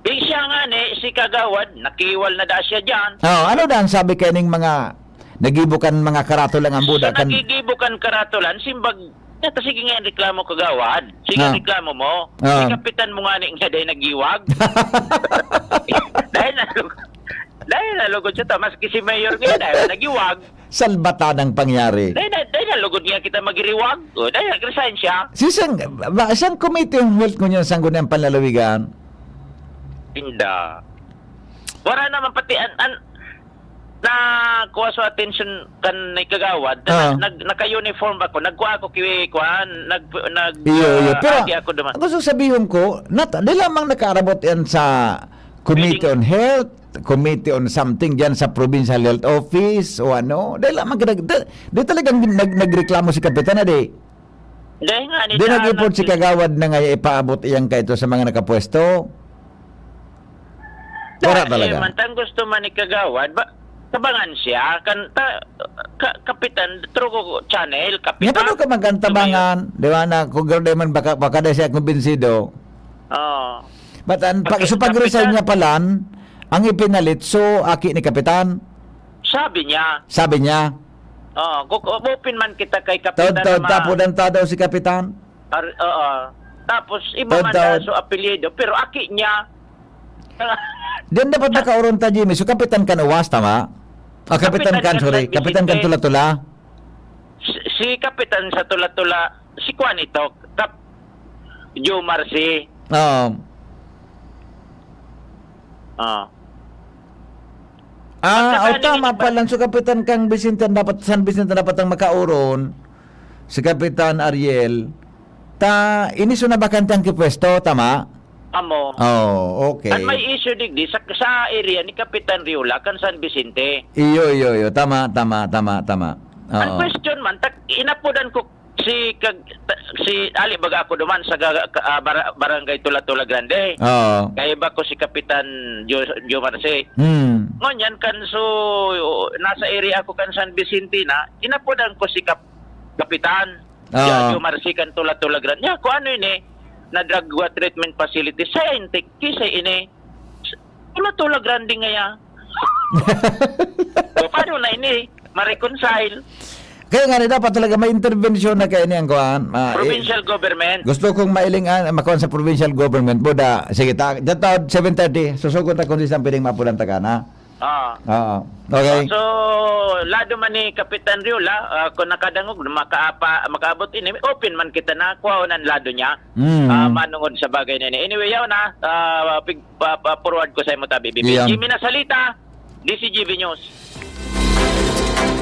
eh, siya nga ni, si Kagawad, nakiwal na da siya dyan. Oh, ano dan sabi kay ning mga nagibo kan mga karatula nga buda Sa kan nagigibo kan karatulan, simbag, ta sige nga yung reklamo, Kagawad. Sige, Ah. reklamo mo. Ah. Si Kapitan mo nga ni, nga dahil nagiwag. Dahil nalugod. Dahil nalugod siya to. Maski si Mayor ngayon, dahil nagiwag. Salbata ng pangyari. Dahil, na, dahil nalugod nga kita magiriwag. O, dahil nag-resign siya. Si siyang, ba, siyang committee on health ngunyan sa Sangguniang Panlalawigan. Inda. Wala naman pati an, an, na kuha sa attention kan ni Kagawad. Ah. Nag, naka-uniform ako. Nagkuha ako ki, kuan, nag, nag, Iyo, iyo. ah, Pero, agi ako duman. ang gusto sabihin ko, nat, di lamang nakaarabot yan sa Committee on Health, Committee on something dyan sa Provincial Health Office o ano. Di lamang, di, di, di talagang nag, nagreklamo si Kapitan na di. Dahil nga, ni Di daan nag-ipon nag- si Kagawad na nga ipaabot iyan kaito sa mga nakapwesto. Wala Dahil talaga. Man, tang gusto man ni Kagawad, ba, tabangan siya, kan, ta, ka, kapitan, true ko channel, Nga kapitan. paano ka magkantabangan? Di ba na, kung gano'n man, baka, baka dahil siya kumbinsido. Oo. But, an, pag, Kapi-, so pag-resign kapitan. Niya palan, Ang ipinalit, so, aki ni Kapitan? Sabi niya. Sabi niya? Oo, kuk-, open man kita kay Kapitan Tod-tod, na ma- tapudan ta daw si Kapitan? Ar-, oo. Tapos, iba man Tod-tod. na so apelyido, pero aki niya. Diyan dapat nakauron ta, Jimmy. So, Kapitan kan Uwas, tama? Ah, Kapitan Kapitan kan, kan sorry. San Kapitan kan Vicente. Tula-tula. Si, si Kapitan sa Tula-tula, si Kwan ito, Kap-, Jomar si. Oo. Ah. Ah, At saka o, tama nangingimba- pala. So, Kapitan kang Vicente, dapat, San Vicente, dapat ang makauron. Si Kapitan Ariel. Ta, ini so nabakante ang kipwesto, tama? Amo. Oh, okay. At may issue digdi sa, sa area ni Kapitan Riola, kan San Vicente. Iyo, iyo, iyo. Tama, tama, tama, tama. Ang Oo. question man, tak-, inapodan ko si kag-, ta-, si Ali baga ako duman sa ga-, ka-, ah, bara-, barangay Tula-Tula Grande. Oo. Kaiba ko si Kapitan Jo-, Jo Marce. Hmm. Ngunyan kan so, nasa area ako kan San Vicente na, inapodan ko si Kap-, Kapitan. Oo. Jo Marce kan Tula-Tula Grande. Ya, kung ano ini, na drug treatment facility, sa Intec, kisay ini. Tula-Tula Grande ngaya. O, paano na ini? Ma-reconcile. Kaya nga ni, dapat talaga may intervention na kaya niyang kuhaan. Ah, eh, Provincial government. gusto kong mailing, ah, makuha sa provincial government. Buda, sige, ta, dyan taon, seven thirty. Susugot ako sa piling mapulang taga na. Ah. Oo. Okay. So, lado man ni Kapitan Riola, ah, kung nakadangog, makaapa-, makaabot ini, open man kita na, kuhaon ang lado niya. Mm. Ah, manungod sa bagay na ini. Anyway, yaw na, ah, pig-, pa, pa, forward ko sa imo, tabi, Bibi. Iyan. Jimmy Nasalita, D C G B News.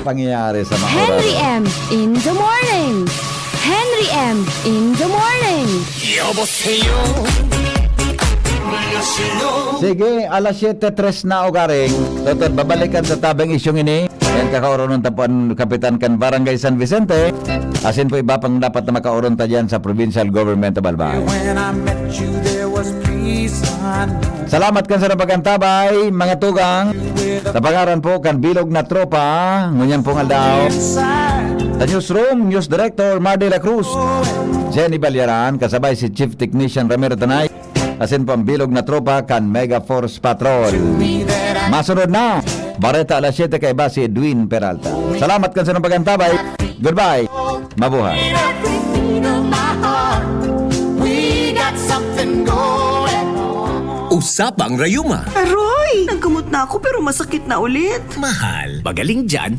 Pangyayari sa mga Henry oras. M in the morning. Henry M in the morning. 여보세요. 안녕하세요. Sige, alas siyete tres na, ugaring. Totod, babalikan ta tabang isyong ini. Yan, kakaoronon ta po ang kapitan kan Barangay San Vicente. Asin po iba pang dapat na makaoron ta dyan sa Provincial Government of Albay. When I met you, there was peace unknown. Salamat kan sa napagantabay, mga tugang. Sa pangaran po kan Bilog na Tropa, ngunyan pong aldaw. Sa newsroom, News Director Mar de la Cruz, Jenny Balyaran, kasabay si Chief Technician Ramiro Tanay, asin po ang Bilog na Tropa kan Mega Force Patrol. Masunod na, Bareta alas siyete kaiba si Edwin Peralta. Salamat kan sa napagantabay. Goodbye. Mabuhay. Every beat of my heart, we got something going on. Usapang Rayuma. Aroy! Nagkamot na ako pero masakit na ulit. Mahal, magaling dyan